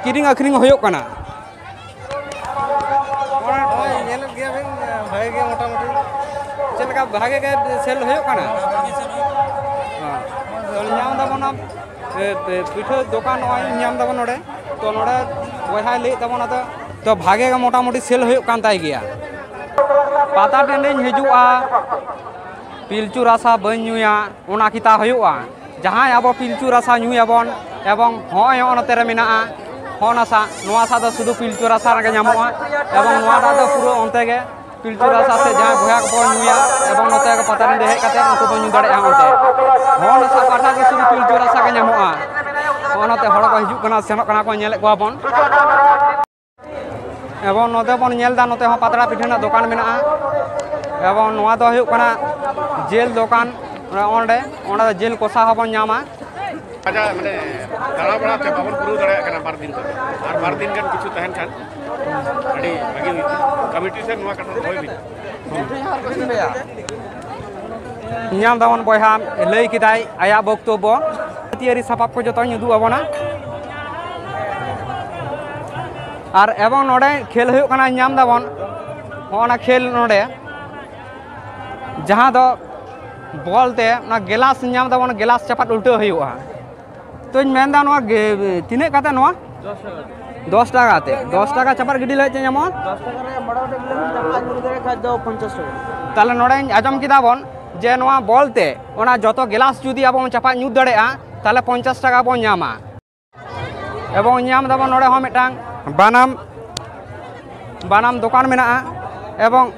ᱠᱤᱨᱤᱧ ᱟᱹᱠᱷᱨᱤᱧ ᱦᱩᱭᱩᱜ ᱠᱟᱱᱟ? ᱱᱚᱜᱼᱚᱭ ᱧᱮᱞᱮᱫ ᱜᱮᱭᱟ ᱵᱮᱱ, ᱵᱷᱟᱜᱮ ᱜᱮ ᱢᱚᱴᱟᱢᱩᱴᱤ᱾ ᱪᱮᱫ ᱞᱮᱠᱟ ᱵᱷᱟᱜᱮ ᱜᱮ ᱥᱮᱞ ᱦᱩᱭᱩᱜ ᱠᱟᱱᱟ? ᱦᱮᱸ᱾ ᱛᱚ ᱧᱟᱢ ᱫᱟᱵᱚᱱ ᱱᱚᱣᱟ, ᱮ, ᱮ, ᱯᱤᱴᱷᱟᱹ ᱫᱚᱠᱟᱱ ᱱᱚᱜᱼᱚᱭ ᱧᱟᱢ ᱫᱟᱵᱚᱱ ᱱᱚᱰᱮ᱾ ᱛᱚ ᱱᱚᱰᱮ ᱵᱚᱭᱦᱟᱭ ᱞᱟᱹᱭᱮᱫ ᱛᱟᱵᱚᱱᱟ ᱛᱚ, ᱛᱚ ᱵᱷᱟᱜᱮ ᱜᱮ ᱢᱚᱴᱟᱢᱩᱴᱤ ᱥᱮᱞ ᱦᱩᱭᱩᱜ ᱠᱟᱱ ᱛᱟᱭ ᱜᱮᱭᱟ᱾ ᱯᱟᱛᱟ ᱴᱟᱺᱰᱤᱧ ᱦᱤᱡᱩᱜᱼᱟ, ᱯᱤᱞᱪᱩ ᱨᱟᱥᱟ ᱵᱟᱹᱧ ᱧᱩᱭᱟ, ᱚᱱᱟ ᱠᱤᱛᱟ ᱦᱩᱭᱩᱜᱼᱟ᱾ ᱡᱟᱦᱟᱸᱭ ᱟᱵᱚ ᱯᱤᱞᱪᱩ ᱨᱟᱥᱟ ᱧᱩᱭᱟᱵᱚᱱ, ᱮᱵᱚᱝ ᱦᱚᱸᱜᱼᱚᱭ ᱦᱚᱸᱜᱼᱚ ᱱᱚᱛᱮ ᱨᱮ ᱢᱮᱱᱟᱜᱼᱟ, ᱦᱚᱸ ᱱᱟᱥᱟ, ᱱᱚᱣᱟ ᱥᱟ ᱫᱚ ᱥᱩᱫᱷᱩ ᱯᱤᱞᱪᱩ ᱨᱟᱥᱟ ᱨᱮᱜᱮ ᱧᱟᱢᱚᱜᱼᱟ, ᱮᱵᱚᱝ ᱱᱚᱣᱟᱴᱟᱜ ᱫᱚ ᱯᱩᱨᱟᱹ ᱚᱱᱛᱮ ᱜᱮ ᱯᱤᱞᱪᱩ ᱨᱟᱥᱟ ᱥᱮ ᱡᱟᱦᱟᱸᱭ ᱵᱚᱭᱦᱟ ᱠᱚᱠᱚ ᱧᱩᱭᱟ, ᱮᱵᱚᱝ ᱱᱚᱛᱮ ᱯᱟᱛᱟ ᱴᱟᱺᱰᱤ ᱦᱮᱡ ᱠᱟᱛᱮ ᱩᱱᱠᱩ ᱠᱚ ᱧᱩ ᱫᱟᱲᱮᱭᱟᱜᱼᱟ᱾ ᱚᱱᱛᱮ ᱦᱚᱸ ᱱᱟᱥᱟ ᱯᱟᱦᱴᱟ ᱜᱮ ᱥᱩᱫᱷᱩ ᱯᱤᱞᱪᱩ ᱨᱟᱥᱟ ᱜᱮ ᱧᱟᱢᱚᱜᱼᱟ᱾ ᱱᱚᱛᱮ ᱦᱚᱲ ᱠᱚ ᱦᱤᱡᱩᱜ ᱠᱟᱱᱟ, ᱥᱮᱱᱚᱜ ᱠᱟᱱᱟ ᱠᱚ, ᱧᱮᱞᱮᱫ ᱠᱚᱣᱟ ᱵᱚᱱ᱾ ᱮᱵᱚᱝ ᱱᱚᱛᱮ ᱵᱚᱱ ᱧᱮᱞ ᱮᱫᱟ, ᱱᱚᱛᱮ ᱦᱚᱸ ᱯᱟᱛᱲᱟ ᱯᱤᱴᱷᱟᱹ ᱨᱮᱱᱟᱜ ᱫᱚᱠᱟᱱ ᱢᱮᱱᱟᱜᱼᱟ᱾ ᱮᱵᱚᱝ ᱱᱚᱣᱟ ᱫᱚ ᱦᱩᱭᱩᱜ ᱠᱟᱱᱟ ᱡᱤᱞ ᱫᱚᱠᱟᱱ᱾ ᱚᱸᱰᱮ, ᱚᱸᱰᱮ ᱫᱚ ᱡᱤᱞ ᱠᱚᱥᱟ ᱦᱚᱸᱵᱚᱱ ᱧᱟᱢᱟ᱾ ᱟᱪᱪᱷᱟ, ᱢᱟᱱᱮ ᱫᱟᱬᱟ ᱵᱟᱲᱟ ᱛᱮ ᱵᱟᱵᱚᱱ ᱯᱩᱨᱟᱹᱣ ᱫᱟᱲᱮᱭᱟᱜ ᱠᱟᱱᱟ ᱵᱟᱨ ᱫᱤᱱ ᱛᱮᱫᱚ, ᱟᱨ ᱵᱟᱨ ᱫᱤᱱ ᱜᱟᱱ ᱠᱤᱪᱷᱩ ᱛᱟᱦᱮᱱ ᱠᱷᱟᱱ ᱟᱹᱰᱤ ᱵᱷᱟᱹᱜᱤ ᱦᱩᱭᱩᱜᱼᱟ᱾ ᱠᱚᱢᱤᱴᱤ ᱴᱷᱮᱱ ᱱᱚᱣᱟ ᱠᱟᱛᱷᱟ ᱫᱚᱦᱚᱭ ᱵᱤᱱ᱾ ᱧᱟᱢ ᱫᱟᱵᱚᱱ ᱵᱚᱭᱦᱟ ᱞᱟᱹᱭ ᱠᱮᱫᱟᱭ ᱟᱭᱟᱜ ᱵᱚᱠᱛᱚᱵᱵᱚ᱾ ᱡᱟᱹᱛᱤᱭᱟᱹᱨᱤ ᱥᱟᱯᱟᱵ ᱠᱚ ᱡᱚᱛᱚᱧ ᱩᱫᱩᱜ ᱟᱵᱚᱱᱟ᱾ ᱟᱨ ᱮᱵᱚᱝ ᱱᱚᱰᱮ ᱠᱷᱮᱞ ᱦᱩᱭᱩᱜ ᱠᱟᱱᱟ, ᱧᱟᱢ ᱫᱟᱵᱚᱱ ᱦᱚᱸᱜᱼᱚ ᱱᱟ ᱠᱷᱮᱞ ᱱᱚᱰᱮ, ᱡᱟᱦᱟᱸ ᱫᱚ ᱵᱚᱞ ᱛᱮ ᱚᱱᱟ ᱜᱮᱞᱟᱥ ᱧᱟᱢ ᱫᱟᱵᱚᱱ, ᱜᱮᱞᱟᱥ ᱪᱟᱯᱟᱫ ᱩᱞᱴᱟᱹᱣ ᱦᱩᱭᱩᱜᱼᱟ᱾ ᱛᱚᱧ ᱢᱮᱱᱫᱟ ᱱᱚᱣᱟ ᱜᱮ-, ᱛᱤᱱᱟᱹᱜ ᱠᱟᱛᱮ ᱱᱚᱣᱟ? ᱫᱚᱥ ᱴᱟᱠᱟ ᱛᱮ᱾ ᱫᱚᱥ ᱴᱟᱠᱟ ᱪᱟᱯᱟᱫ ᱜᱤᱰᱤ ᱞᱮᱠᱷᱟᱡ ᱪᱮᱫ ᱧᱟᱢᱚᱜᱼᱟ? ᱫᱚᱥ ᱴᱟᱠᱟ ᱨᱮ ᱢᱚᱴᱟᱢᱩᱴᱤ ᱜᱮᱞᱟᱥ ᱪᱟᱯᱟᱫ ᱧᱩᱨ ᱫᱟᱲᱮᱭᱟᱜ ᱠᱷᱟᱡ ᱫᱚ ᱯᱚᱧᱪᱟᱥ ᱴᱟᱠᱟ᱾ ᱛᱟᱦᱞᱮ ᱱᱚᱰᱮᱧ ᱟᱸᱡᱚᱢ ᱠᱮᱫᱟ ᱵᱚᱱ ᱡᱮ ᱱᱚᱣᱟ ᱵᱚᱞ ᱛᱮ ᱚᱱᱟ ᱡᱚᱛᱚ ᱜᱮᱞᱟᱥ ᱡᱩᱫᱤ ᱟᱵᱚ ᱵᱚᱱ ᱪᱟᱯᱟᱫ ᱧᱩᱨ ᱫᱟᱲᱮᱭᱟᱜᱼᱟ, ᱛᱟᱦᱞᱮ ᱯᱚᱧᱪᱟᱥ ᱴᱟᱠᱟ ᱵᱚᱱ ᱧᱟᱢᱟ᱾ ᱮᱵᱚᱝ ᱧᱟᱢ ᱫᱟᱵᱚᱱ ᱱᱚᱰᱮ ᱦᱚᱸ ᱢᱤᱫᱴᱟᱝ ᱵᱟᱱᱟᱢ, ᱵᱟᱱᱟᱢ ᱫᱚᱠᱟᱱ ᱢᱮᱱᱟᱜᱼᱟ᱾ ᱮᱵᱚᱝ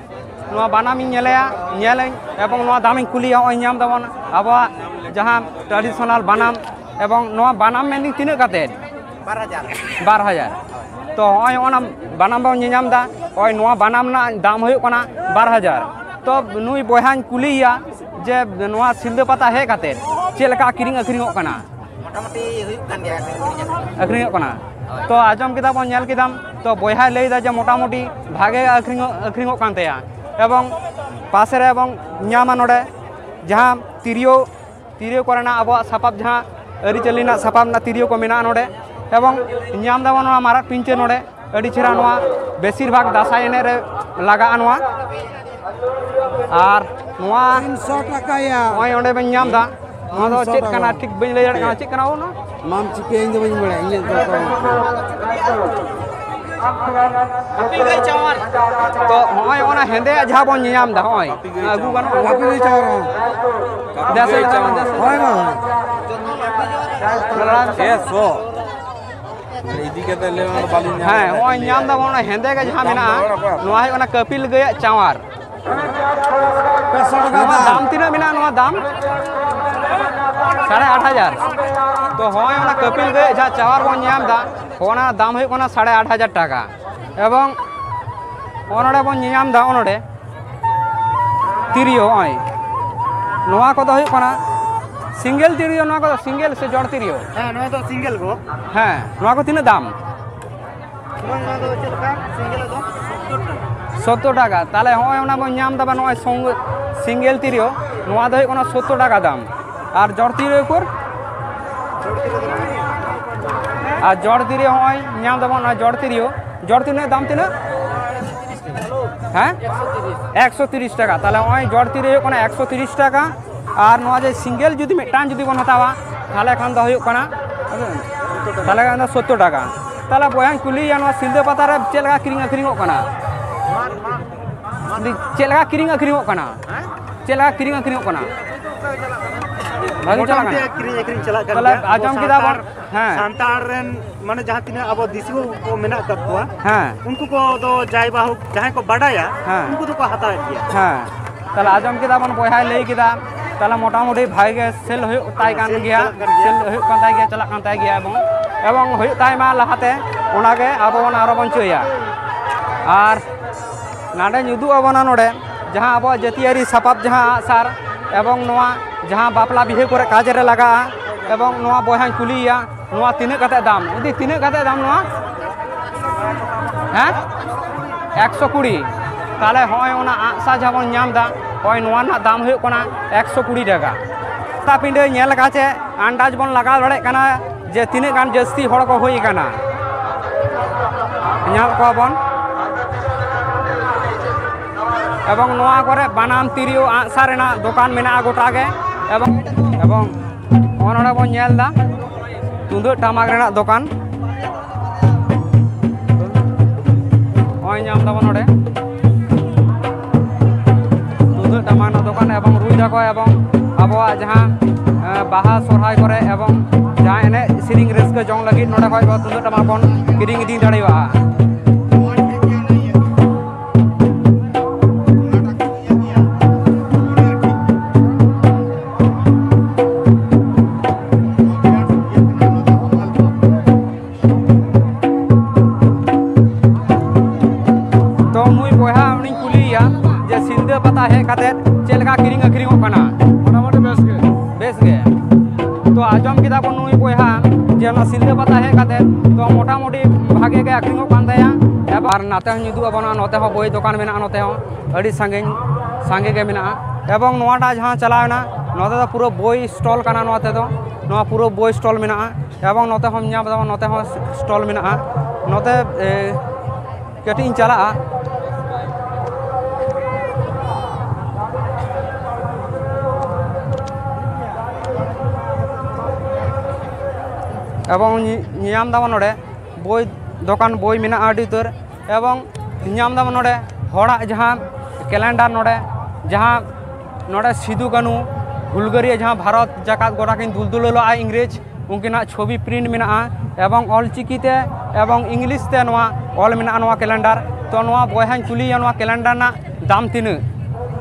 ᱱᱚᱣᱟ ᱵᱟᱱᱟᱢᱤᱧ ᱧᱮᱞᱮᱭᱟ, ᱧᱮᱞᱟᱹᱧ, ᱮᱵᱚᱝ ᱱᱚᱣᱟ ᱫᱟᱢᱤᱧ ᱠᱩᱞᱤᱭᱟ᱾ ᱱᱚᱜᱼᱚᱭ ᱧᱟᱢ ᱫᱟᱵᱚᱱ ᱟᱵᱚᱣᱟᱜ ᱡᱟᱦᱟᱸ traditional ᱵᱟᱱᱟᱢ, ᱮᱵᱚᱝ ᱱᱚᱣᱟ ᱵᱟᱱᱟᱢ ᱢᱮᱱᱫᱟᱹᱧ ᱛᱤᱱᱟᱹᱜ ᱠᱟᱛᱮ? ᱵᱟᱨ ᱦᱟᱡᱟᱨ᱾ ᱵᱟᱨ ᱦᱟᱡᱟᱨ᱾ ᱛᱚ ᱱᱚᱜᱼᱚᱭ ᱚᱱᱟ ᱵᱟᱱᱟᱢ ᱵᱚᱱ ᱧᱮᱧᱟᱢ ᱮᱫᱟ, ᱱᱚᱜᱼᱚᱭ ᱱᱚᱣᱟ ᱵᱟᱱᱟᱢ ᱨᱮᱱᱟᱜ ᱫᱟᱢ ᱦᱩᱭᱩᱜ ᱠᱟᱱᱟ ᱵᱟᱨ ᱦᱟᱡᱟᱨ᱾ ᱛᱚ ᱱᱩᱭ ᱵᱚᱭᱦᱟᱧ ᱠᱩᱞᱤᱭᱮᱭᱟ ᱡᱮ ᱱᱚᱣᱟ ᱥᱤᱞᱫᱟᱹ ᱯᱟᱛᱟ ᱦᱮᱡ ᱠᱟᱛᱮ ᱪᱮᱫ ᱞᱮᱠᱟ ᱠᱤᱨᱤᱧ ᱟᱹᱠᱷᱨᱤᱧᱚᱜ ᱠᱟᱱᱟ? ᱢᱚᱴᱟᱢᱩᱴᱤ ᱦᱩᱭᱩᱜ ᱠᱟᱱ ᱜᱮᱭᱟ ᱟᱹᱠᱷᱨᱤᱧ᱾ ᱟᱹᱠᱷᱨᱤᱧᱚᱜ ᱠᱟᱱᱟ᱾ ᱦᱳᱭ᱾ ᱛᱚ ᱟᱸᱡᱚᱢ ᱠᱮᱫᱟ ᱵᱚᱱ, ᱧᱮᱞ ᱠᱮᱫᱟᱢ, ᱛᱚ ᱵᱚᱭᱦᱟᱭ ᱞᱟᱹᱭ ᱮᱫᱟ ᱡᱮ ᱢᱚᱴᱟᱢᱩᱴᱤ ᱵᱷᱟᱜᱮ ᱟᱹᱠᱷᱨᱤᱧᱚᱜ, ᱟᱹᱠᱷᱨᱤᱧᱚᱜ ᱠᱟᱱ ᱛᱟᱭᱟ᱾ ᱮᱵᱚᱝ ᱯᱟᱥᱮ ᱨᱮ ᱮᱵᱚᱝ ᱧᱟᱢᱟ ᱱᱚᱰᱮ ᱡᱟᱦᱟᱸ ᱛᱤᱨᱭᱳ, ᱛᱤᱨᱭᱳ ᱠᱚᱨᱮᱱᱟᱜ ᱟᱵᱚᱣᱟᱜ ᱥᱟᱯᱟᱵ, ᱡᱟᱦᱟᱸ ᱟᱹᱨᱤᱪᱟᱹᱞᱤ ᱨᱮᱱᱟᱜ ᱥᱟᱯᱟᱵ ᱨᱮᱱᱟᱜ ᱛᱤᱨᱭᱳ ᱠᱚ ᱢᱮᱱᱟᱜᱼᱟ ᱱᱚᱰᱮ᱾ ᱮᱵᱚᱝ ᱧᱟᱢ ᱫᱟᱵᱚᱱ ᱱᱚᱣᱟ ᱢᱟᱨᱟᱜ ᱯᱤᱧᱪᱟᱹᱨ ᱱᱚᱰᱮ᱾ ᱟᱹᱰᱤ ᱪᱮᱦᱨᱟ, ᱱᱚᱣᱟ ᱵᱮᱥᱤᱨ ᱵᱷᱟᱜᱽ ᱫᱟᱸᱥᱟᱭ ᱮᱱᱮᱡ ᱨᱮ ᱞᱟᱜᱟᱜᱼᱟ ᱱᱚᱣᱟ᱾ ᱟᱨ ᱱᱚᱣᱟ ᱛᱤᱱᱥᱚ ᱴᱟᱠᱟᱭᱟ᱾ ᱱᱚᱜᱼᱚᱭ ᱚᱸᱰᱮ ᱵᱮᱱ ᱧᱟᱢ ᱮᱫᱟ, ᱱᱚᱣᱟ ᱫᱚ ᱛᱤᱱᱥᱚ ᱪᱮᱫ ᱴᱟᱠᱟ᱾ ᱠᱟᱱᱟ ᱴᱷᱤᱠ ᱵᱟᱹᱧ ᱞᱟᱹᱭ ᱫᱟᱲᱮᱭᱟᱜ ᱠᱟᱱᱟ, ᱪᱮᱫ ᱠᱟᱱᱟ ᱚᱱᱟ? ᱢᱟᱢ ᱪᱤᱠᱟᱹᱭᱟ, ᱤᱧ ᱫᱚ ᱵᱟᱹᱧ ᱵᱟᱲᱟᱭᱟ, ᱤᱧᱟᱹᱜ ᱫᱚ ᱵᱟᱹᱱᱩᱜ ᱛᱤᱧᱟ᱾ ᱛᱚ ᱦᱚᱸᱜᱼᱚᱭ ᱚᱱᱟ ᱦᱮᱸᱫᱮᱭᱟᱜ ᱡᱟᱦᱟᱸ ᱵᱚᱱ ᱧᱮᱧᱟᱢ ᱮᱫᱟ, ᱦᱚᱸᱜᱼᱚᱭ ᱟᱹᱜᱩ ᱜᱟᱱᱚᱜᱼᱟ? ᱦᱟᱹᱯᱤ ᱜᱟᱹᱭ ᱪᱟᱣᱨᱟ᱾ ᱫᱮᱥ ᱦᱟᱡᱟᱨ ᱴᱟᱠᱟ, ᱫᱮᱥ ᱦᱟᱡᱟᱨ᱾ ᱦᱳᱭ ᱵᱟᱝ? ᱪᱮᱫ ᱥᱚ? ᱤᱫᱤ ᱠᱟᱛᱮ ᱞᱟᱹᱭ ᱢᱮ, ᱵᱟᱹᱞᱤᱧ ᱧᱟᱢ ᱦᱮᱸ, ᱫᱟᱲᱮᱭᱟᱜ ᱦᱚᱸᱜᱼᱚᱭ ᱠᱟᱱᱟ᱾ ᱧᱟᱢ ᱫᱟᱵᱚᱱ, ᱚᱱᱟ ᱦᱮᱸᱫᱮ ᱜᱮ ᱡᱟᱦᱟᱸ ᱢᱮᱱᱟᱜᱼᱟ, ᱱᱚᱣᱟ ᱦᱩᱭᱩᱜ ᱠᱟᱱᱟ ᱠᱟᱹᱯᱤᱞ ᱜᱟᱹᱭᱟᱜ ᱪᱟᱣᱟᱨ᱾ ᱯᱮᱥᱚ ᱴᱟᱠᱟ ᱱᱚᱣᱟ ᱫᱟᱢ᱾ ᱫᱟᱢ ᱛᱤᱱᱟᱹᱜ ᱢᱮᱱᱟᱜᱼᱟ ᱱᱚᱣᱟ ᱫᱟᱢ? ᱥᱟᱲᱮ ᱟᱴ ᱦᱟᱡᱟᱨ᱾ ᱛᱚ ᱦᱚᱸᱜᱼᱚᱭ ᱚᱱᱟ ᱠᱟᱹᱯᱤᱞ ᱜᱟᱹᱭ ᱡᱟᱦᱟᱸ ᱪᱟᱣᱟᱨ ᱵᱚᱱ ᱧᱟᱢ ᱮᱫᱟ, ᱚᱱᱟ ᱫᱟᱢ ᱦᱩᱭᱩᱜ ᱠᱟᱱᱟ ᱥᱟᱲᱮ ᱟᱴ ᱦᱟᱡᱟᱨ ᱴᱟᱠᱟ᱾ ᱮᱵᱚᱝ ᱚᱱᱚᱰᱮ ᱵᱚᱱ ᱧᱮᱧᱟᱢ ᱮᱫᱟ, ᱚᱱᱚᱰᱮ ᱛᱤᱨᱭᱳ, ᱱᱚᱜᱼᱚᱭ ᱱᱚᱣᱟ ᱠᱚᱫᱚ ᱦᱩᱭᱩᱜ ᱠᱟᱱᱟ ᱥᱤᱝᱜᱮᱞ ᱛᱤᱨᱭᱳ᱾ ᱱᱚᱣᱟ ᱠᱚᱫᱚ ᱥᱤᱝᱜᱮᱞ ᱥᱮ ᱡᱚᱲ ᱛᱤᱨᱭᱳ? ᱦᱮᱸ, ᱱᱚᱣᱟ ᱫᱚ ᱥᱤᱝᱜᱮᱞ ᱠᱚ᱾ ᱦᱮᱸ, ᱱᱚᱣᱟ ᱠᱚ ᱛᱤᱱᱟᱹᱜ ᱫᱟᱢ? ᱵᱟᱝ, ᱱᱚᱣᱟ ᱫᱚ ᱪᱮᱫ ᱞᱮᱠᱟ ᱥᱤᱝᱜᱮᱞ ᱫᱚ? ᱥᱚᱛᱛᱚᱨ ᱴᱟᱠᱟ᱾ ᱛᱟᱦᱚᱞᱮ ᱦᱚᱸᱜᱼᱚᱭ ᱚᱱᱟ ᱵᱚᱱ ᱧᱟᱢ ᱮᱫᱟ ᱱᱚᱜᱼᱚᱭ ᱥᱚᱝ-, ᱥᱤᱝᱜᱮᱞ ᱛᱤᱨᱭᱳ, ᱱᱚᱣᱟ ᱫᱚ ᱦᱩᱭᱩᱜ ᱠᱟᱱᱟ ᱥᱚᱛᱛᱚᱨ ᱴᱟᱠᱟ ᱫᱟᱢ᱾ ᱟᱨ ᱡᱚᱲ ᱛᱤᱨᱭᱳ ᱩᱠᱩᱨ? ᱟᱨ ᱡᱚᱲ ᱛᱤᱨᱭᱳ ᱦᱚᱸᱜᱼᱚᱭ ᱧᱟᱢ ᱫᱟᱵᱚᱱ ᱱᱚᱣᱟ ᱡᱚᱲ ᱛᱤᱨᱭᱳ᱾ ᱡᱚᱲ ᱛᱤᱨᱭᱳ ᱨᱮᱱᱟᱜ ᱫᱟᱢ ᱛᱤᱱᱟᱹᱜ? ᱦᱮᱸ? ᱮᱠᱥᱚ ᱛᱤᱨᱤᱥ ᱴᱟᱠᱟ᱾ ᱛᱟᱦᱚᱞᱮ ᱱᱚᱜᱼᱚᱭ ᱡᱚᱲ ᱛᱤᱨᱭᱳ ᱦᱩᱭᱩᱜ ᱠᱟᱱᱟ ᱮᱠᱥᱚ ᱛᱤᱨᱤᱥ ᱴᱟᱠᱟ᱾ ᱟᱨ ᱱᱚᱣᱟ ᱡᱮ ᱥᱤᱝᱜᱮᱞ ᱡᱩᱫᱤ ᱢᱤᱫᱴᱟᱝ ᱡᱩᱫᱤ ᱵᱚᱱ ᱦᱟᱛᱟᱣᱟ, ᱛᱟᱦᱚᱞᱮ ᱠᱷᱟᱱ ᱫᱚ ᱦᱩᱭᱩᱜ ᱠᱟᱱᱟ, ᱛᱟᱦᱚᱞᱮ ᱠᱷᱟᱱ ᱫᱚ ᱥᱚᱛᱛᱚᱨ ᱴᱟᱠᱟ᱾ ᱛᱟᱦᱚᱞᱮ ᱵᱚᱭᱦᱟᱧ ᱠᱩᱞᱤᱭᱮᱭᱟ, ᱱᱚᱣᱟ ᱥᱤᱞᱫᱟᱹ ᱯᱟᱛᱟ ᱨᱮ ᱪᱮᱫ ᱞᱮᱠᱟ ᱠᱤᱨᱤᱧ ᱟᱹᱠᱷᱨᱤᱧᱚᱜ ᱠᱟᱱᱟ? ᱪᱮᱫ ᱞᱮᱠᱟ ᱠᱤᱨᱤᱧ ᱟᱹᱠᱷᱨᱤᱧᱚᱜ ᱠᱟᱱᱟ? ᱪᱮᱫ ᱞᱮᱠᱟ ᱠᱤᱨᱤᱧ ᱟᱹᱠᱷᱨᱤᱧᱚᱜ ᱠᱟᱱᱟ? ᱵᱷᱟᱜᱮ ᱪᱟᱞᱟᱜ ᱠᱟᱱᱟ? ᱢᱚᱴᱟᱢᱩᱴᱤ ᱠᱤᱨᱤᱧ ᱟᱹᱠᱷᱨᱤᱧ ᱪᱟᱞᱟᱜ ᱠᱟᱱ ᱛᱟᱦᱚᱞᱮ ᱜᱮᱭᱟ᱾ ᱟᱵᱚ ᱟᱸᱡᱚᱢ ᱠᱮᱫᱟ ᱥᱟᱱᱛᱟᱲ, ᱵᱚᱱ, ᱦᱮᱸ᱾ ᱥᱟᱱᱛᱟᱲ ᱨᱮᱱ ᱢᱟᱱᱮ ᱡᱟᱦᱟᱸ ᱛᱤᱱᱟᱹᱜ ᱟᱵᱚ ᱫᱤᱥᱩᱣᱟᱹ ᱠᱚ ᱢᱮᱱᱟᱜ ᱟᱠᱟᱫ ᱠᱚᱣᱟ, ᱦᱮᱸ᱾ ᱩᱱᱠᱩ ᱠᱚ ᱫᱚ ᱡᱟᱭ ᱵᱟᱦᱳᱠ ᱡᱟᱦᱟᱸᱭ ᱠᱚ ᱵᱟᱰᱟᱭᱟ, ᱦᱮᱸ᱾ ᱩᱱᱠᱩ ᱫᱚᱠᱚ ᱦᱟᱛᱟᱣᱮᱫ ᱜᱮᱭᱟ᱾ ᱦᱮᱸ᱾ ᱛᱟᱦᱚᱞᱮ ᱟᱸᱡᱚᱢ ᱠᱮᱫᱟ ᱵᱚᱱ, ᱵᱚᱭᱦᱟᱭ ᱞᱟᱹᱭ ᱠᱮᱫᱟ, ᱛᱟᱦᱚᱞᱮ ᱢᱚᱴᱟᱢᱩᱴᱤ ᱵᱷᱟᱜᱮ ᱜᱮ ᱥᱮᱞ ᱦᱩᱭᱩᱜ ᱛᱟᱭ ᱠᱟᱱ ᱥᱮᱞ ᱜᱮᱭᱟ, ᱪᱟᱞᱟᱜ ᱠᱟᱱ ᱜᱮᱭᱟ᱾ ᱥᱮᱞ ᱦᱩᱭᱩᱜ ᱠᱟᱱ ᱛᱟᱭ ᱜᱮᱭᱟ, ᱪᱟᱞᱟᱜ ᱠᱟᱱ ᱛᱟᱭ ᱜᱮᱭᱟ, ᱮᱵᱚᱝ, ᱮᱵᱚᱝ ᱦᱩᱭᱩᱜ ᱛᱟᱭ ᱢᱟ ᱞᱟᱦᱟᱛᱮ, ᱚᱱᱟᱜᱮ ᱟᱵᱚ ᱵᱚᱱ ᱟᱨᱚ ᱵᱚᱱ ᱪᱟᱹᱭᱟ᱾ ᱟᱨ ᱱᱟᱰᱮᱧ ᱩᱫᱩᱜ ᱟᱵᱚᱱᱟ ᱱᱚᱰᱮ ᱡᱟᱦᱟᱸ ᱟᱵᱚᱣᱟᱜ ᱡᱟᱹᱛᱤᱭᱟᱹᱨᱤ ᱥᱟᱯᱟᱵ, ᱡᱟᱦᱟᱸ ᱟᱜᱼᱥᱟᱨ, ᱮᱵᱚᱝ ᱱᱚᱣᱟ ᱡᱟᱦᱟᱸ ᱵᱟᱯᱞᱟ ᱵᱤᱦᱟᱹ ᱠᱚᱨᱮ ᱠᱟᱡᱽ ᱨᱮ ᱞᱟᱜᱟᱜᱼᱟ, ᱮᱵᱚᱝ ᱱᱚᱣᱟ ᱵᱚᱭᱦᱟᱧ ᱠᱩᱞᱤᱭᱮᱭᱟ, ᱱᱚᱣᱟ ᱛᱤᱱᱟᱹᱜ ᱠᱟᱛᱮ ᱫᱟᱢ? ᱫᱤ, ᱛᱤᱱᱟᱹᱜ ᱠᱟᱛᱮ ᱫᱟᱢ ᱱᱚᱣᱟ? ᱦᱮᱸ? ᱮᱠᱥᱚ ᱠᱩᱲᱤ᱾ ᱛᱟᱦᱚᱞᱮ ᱦᱚᱸᱜᱼᱚᱭ ᱚᱱᱟ ᱟᱜᱼᱥᱟᱨ ᱡᱟᱦᱟᱸ ᱵᱚᱱ ᱧᱟᱢ ᱮᱫᱟ, ᱦᱳᱭ, ᱱᱚᱣᱟ ᱨᱮᱱᱟᱜ ᱫᱟᱢ ᱦᱩᱭᱩᱜ ᱠᱟᱱᱟ ᱮᱠᱥᱚ ᱠᱩᱲᱤ ᱴᱟᱠᱟ᱾ ᱯᱟᱛᱟ ᱯᱤᱸᱰᱟᱹ ᱧᱮᱞ ᱠᱟᱛᱮ ᱟᱱᱫᱟᱡᱽ ᱵᱚᱱ ᱞᱟᱜᱟᱣ ᱫᱟᱲᱮᱭᱟᱜ ᱠᱟᱱᱟ ᱡᱮ ᱛᱤᱱᱟᱹᱜ ᱜᱟᱱ ᱡᱟᱹᱥᱛᱤ ᱦᱚᱲ ᱠᱚ ᱦᱩᱭ ᱟᱠᱟᱱᱟ᱾ ᱧᱮᱞ ᱠᱚᱣᱟ ᱵᱚᱱ᱾ ᱮᱵᱚᱝ ᱱᱚᱣᱟ ᱠᱚᱨᱮ ᱵᱟᱱᱟᱢ, ᱛᱤᱨᱭᱳ, ᱟᱜᱼᱥᱟᱨ ᱨᱮᱱᱟᱜ ᱫᱚᱠᱟᱱ ᱢᱮᱱᱟᱜᱼᱟ ᱜᱚᱴᱟ ᱜᱮ᱾ ᱮᱵᱚᱝ, ᱮᱵᱚᱝ ᱱᱚᱜᱼᱚ ᱱᱚᱰᱮ ᱵᱚᱱ ᱧᱮᱞ ᱮᱫᱟ ᱛᱩᱢᱫᱟᱹᱜ ᱴᱟᱢᱟᱠ ᱨᱮᱱᱟᱜ ᱫᱚᱠᱟᱱ᱾ ᱱᱚᱜᱼᱚᱭ ᱧᱟᱢ ᱫᱟᱵᱚᱱ ᱱᱚᱰᱮ ᱛᱩᱢᱫᱟᱹᱜ ᱴᱟᱢᱟᱠ ᱨᱮᱱᱟᱜ ᱫᱚᱠᱟᱱ ᱮᱵᱚᱝ ᱨᱩᱭ ᱫᱟᱠᱚ ᱮᱵᱚᱝ ᱟᱵᱚᱣᱟᱜ ᱡᱟᱦᱟᱸ, ᱮ, ᱵᱟᱦᱟ ᱥᱚᱨᱦᱟᱭ ᱠᱚᱨᱮ ᱮᱵᱚᱝ ᱡᱟᱦᱟᱸ ᱮᱱᱮᱡ ᱥᱮᱨᱮᱧ ᱨᱟᱹᱥᱠᱟᱹ ᱡᱚᱝ ᱞᱟᱹᱜᱤᱫ ᱱᱚᱰᱮ ᱠᱷᱚᱱ ᱵᱚ ᱛᱩᱢᱫᱟᱹᱜ ᱴᱟᱢᱟᱠ ᱵᱚᱱ ᱠᱤᱨᱤᱧ ᱤᱫᱤ ᱫᱟᱲᱮᱭᱟᱜᱼᱟ᱾ ᱦᱮᱡ ᱠᱟᱛᱮ ᱪᱮᱫ ᱞᱮᱠᱟ ᱠᱤᱨᱤᱧ ᱟᱹᱠᱷᱨᱤᱧᱚᱜ ᱠᱟᱱᱟ? ᱢᱚᱴᱟᱢᱩᱴᱤ ᱵᱮᱥ ᱜᱮ᱾ ᱵᱮᱥ ᱜᱮ᱾ ᱛᱚ ᱟᱸᱡᱚᱢ ᱠᱮᱫᱟ ᱵᱚᱱ ᱱᱩᱭ ᱵᱚᱭᱦᱟ ᱡᱮ ᱚᱱᱟ ᱥᱤᱞᱫᱟᱹ ᱯᱟᱛᱟ ᱦᱮᱡ ᱠᱟᱛᱮ ᱛᱚ ᱢᱚᱴᱟᱢᱩᱴᱤ ᱵᱷᱟᱜᱮ ᱜᱮ ᱟᱹᱠᱷᱨᱤᱧᱚᱜ ᱠᱟᱱ ᱛᱟᱭᱟ᱾ ᱟᱨ ᱱᱟᱛᱮ ᱦᱚᱸᱧ ᱩᱫᱩᱜ ᱟᱵᱚᱱᱟ, ᱱᱚᱛᱮ ᱦᱚᱸ ᱵᱳᱭ ᱫᱚᱠᱟᱱ ᱢᱮᱱᱟᱜᱼᱟ, ᱱᱚᱛᱮ ᱦᱚᱸ ᱟᱹᱰᱤ ᱥᱟᱺᱜᱤᱧ ᱥᱟᱸᱜᱮ ᱜᱮ ᱢᱮᱱᱟᱜᱼᱟ᱾ ᱮᱵᱚᱝ ᱱᱚᱣᱟᱴᱟᱜ ᱡᱟᱦᱟᱸ ᱪᱟᱞᱟᱣ ᱮᱱᱟ, ᱱᱚᱛᱮ ᱫᱚ ᱯᱩᱨᱟᱹ ᱵᱳᱭ ᱥᱴᱚᱞ ᱠᱟᱱᱟ᱾ ᱱᱚᱣᱟ ᱛᱮᱫᱚ ᱱᱚᱣᱟ ᱯᱩᱨᱟᱹ ᱵᱳᱭ ᱥᱴᱚᱞ ᱢᱮᱱᱟᱜᱼᱟ᱾ ᱮᱵᱚᱝ ᱱᱚᱛᱮ ᱦᱚᱸᱢ ᱧᱟᱢ ᱮᱫᱟ, ᱱᱚᱛᱮ ᱦᱚᱸ ᱥᱴᱚᱞ ᱢᱮᱱᱟᱜᱼᱟ᱾ ᱱᱚᱛᱮ ᱮ, ᱠᱟᱹᱴᱤᱡ ᱤᱧ ᱪᱟᱞᱟᱜᱼᱟ᱾ ᱮᱵᱚᱝ ᱧᱮ- ᱧᱮᱧᱟᱢ ᱫᱟᱵᱚᱱ ᱱᱚᱰᱮ ᱵᱳᱭ ᱫᱚᱠᱟᱱ, ᱵᱳᱭ ᱢᱮᱱᱟᱜᱼᱟ ᱟᱹᱰᱤ ᱩᱛᱟᱹᱨ᱾ ᱮᱵᱚᱝ ᱧᱟᱢ ᱫᱟᱵᱚᱱ ᱱᱚᱰᱮ ᱦᱚᱲᱟᱜ ᱡᱟᱦᱟᱸ ᱠᱮᱞᱮᱱᱰᱟᱨ, ᱱᱚᱰᱮ ᱡᱟᱦᱟᱸ ᱱᱚᱰᱮ ᱥᱤᱫᱩ ᱠᱟᱹᱱᱩ ᱦᱩᱞᱜᱟᱹᱨᱤᱭᱟᱹ ᱡᱟᱦᱟᱸ ᱵᱷᱟᱨᱚᱛ ᱡᱟᱠᱟᱛ ᱜᱚᱴᱟ ᱠᱤᱱ ᱫᱩᱞᱫᱩᱞᱟᱹᱣ ᱞᱟᱜᱼᱟ ᱤᱝᱨᱮᱡᱽ, ᱩᱱᱠᱤᱱᱟᱜ ᱪᱷᱚᱵᱤ ᱯᱨᱤᱱᱴ ᱢᱮᱱᱟᱜᱼᱟ᱾ ᱮᱵᱚᱝ ᱚᱞ ᱪᱤᱠᱤ ᱛᱮ ᱮᱵᱚᱝ ᱤᱝᱞᱤᱥ ᱛᱮ ᱱᱚᱣᱟ ᱚᱞ ᱢᱮᱱᱟᱜᱼᱟ, ᱱᱚᱣᱟ ᱠᱮᱞᱮᱱᱰᱟᱨ᱾ ᱛᱚ ᱱᱚᱣᱟ ᱵᱚᱭᱦᱟᱧ ᱠᱩᱞᱤᱭᱮᱭᱟ, ᱱᱚᱣᱟ ᱠᱮᱞᱮᱱᱰᱟᱨ ᱨᱮᱱᱟᱜ ᱫᱟᱢ ᱛᱤᱱᱟᱹᱜ?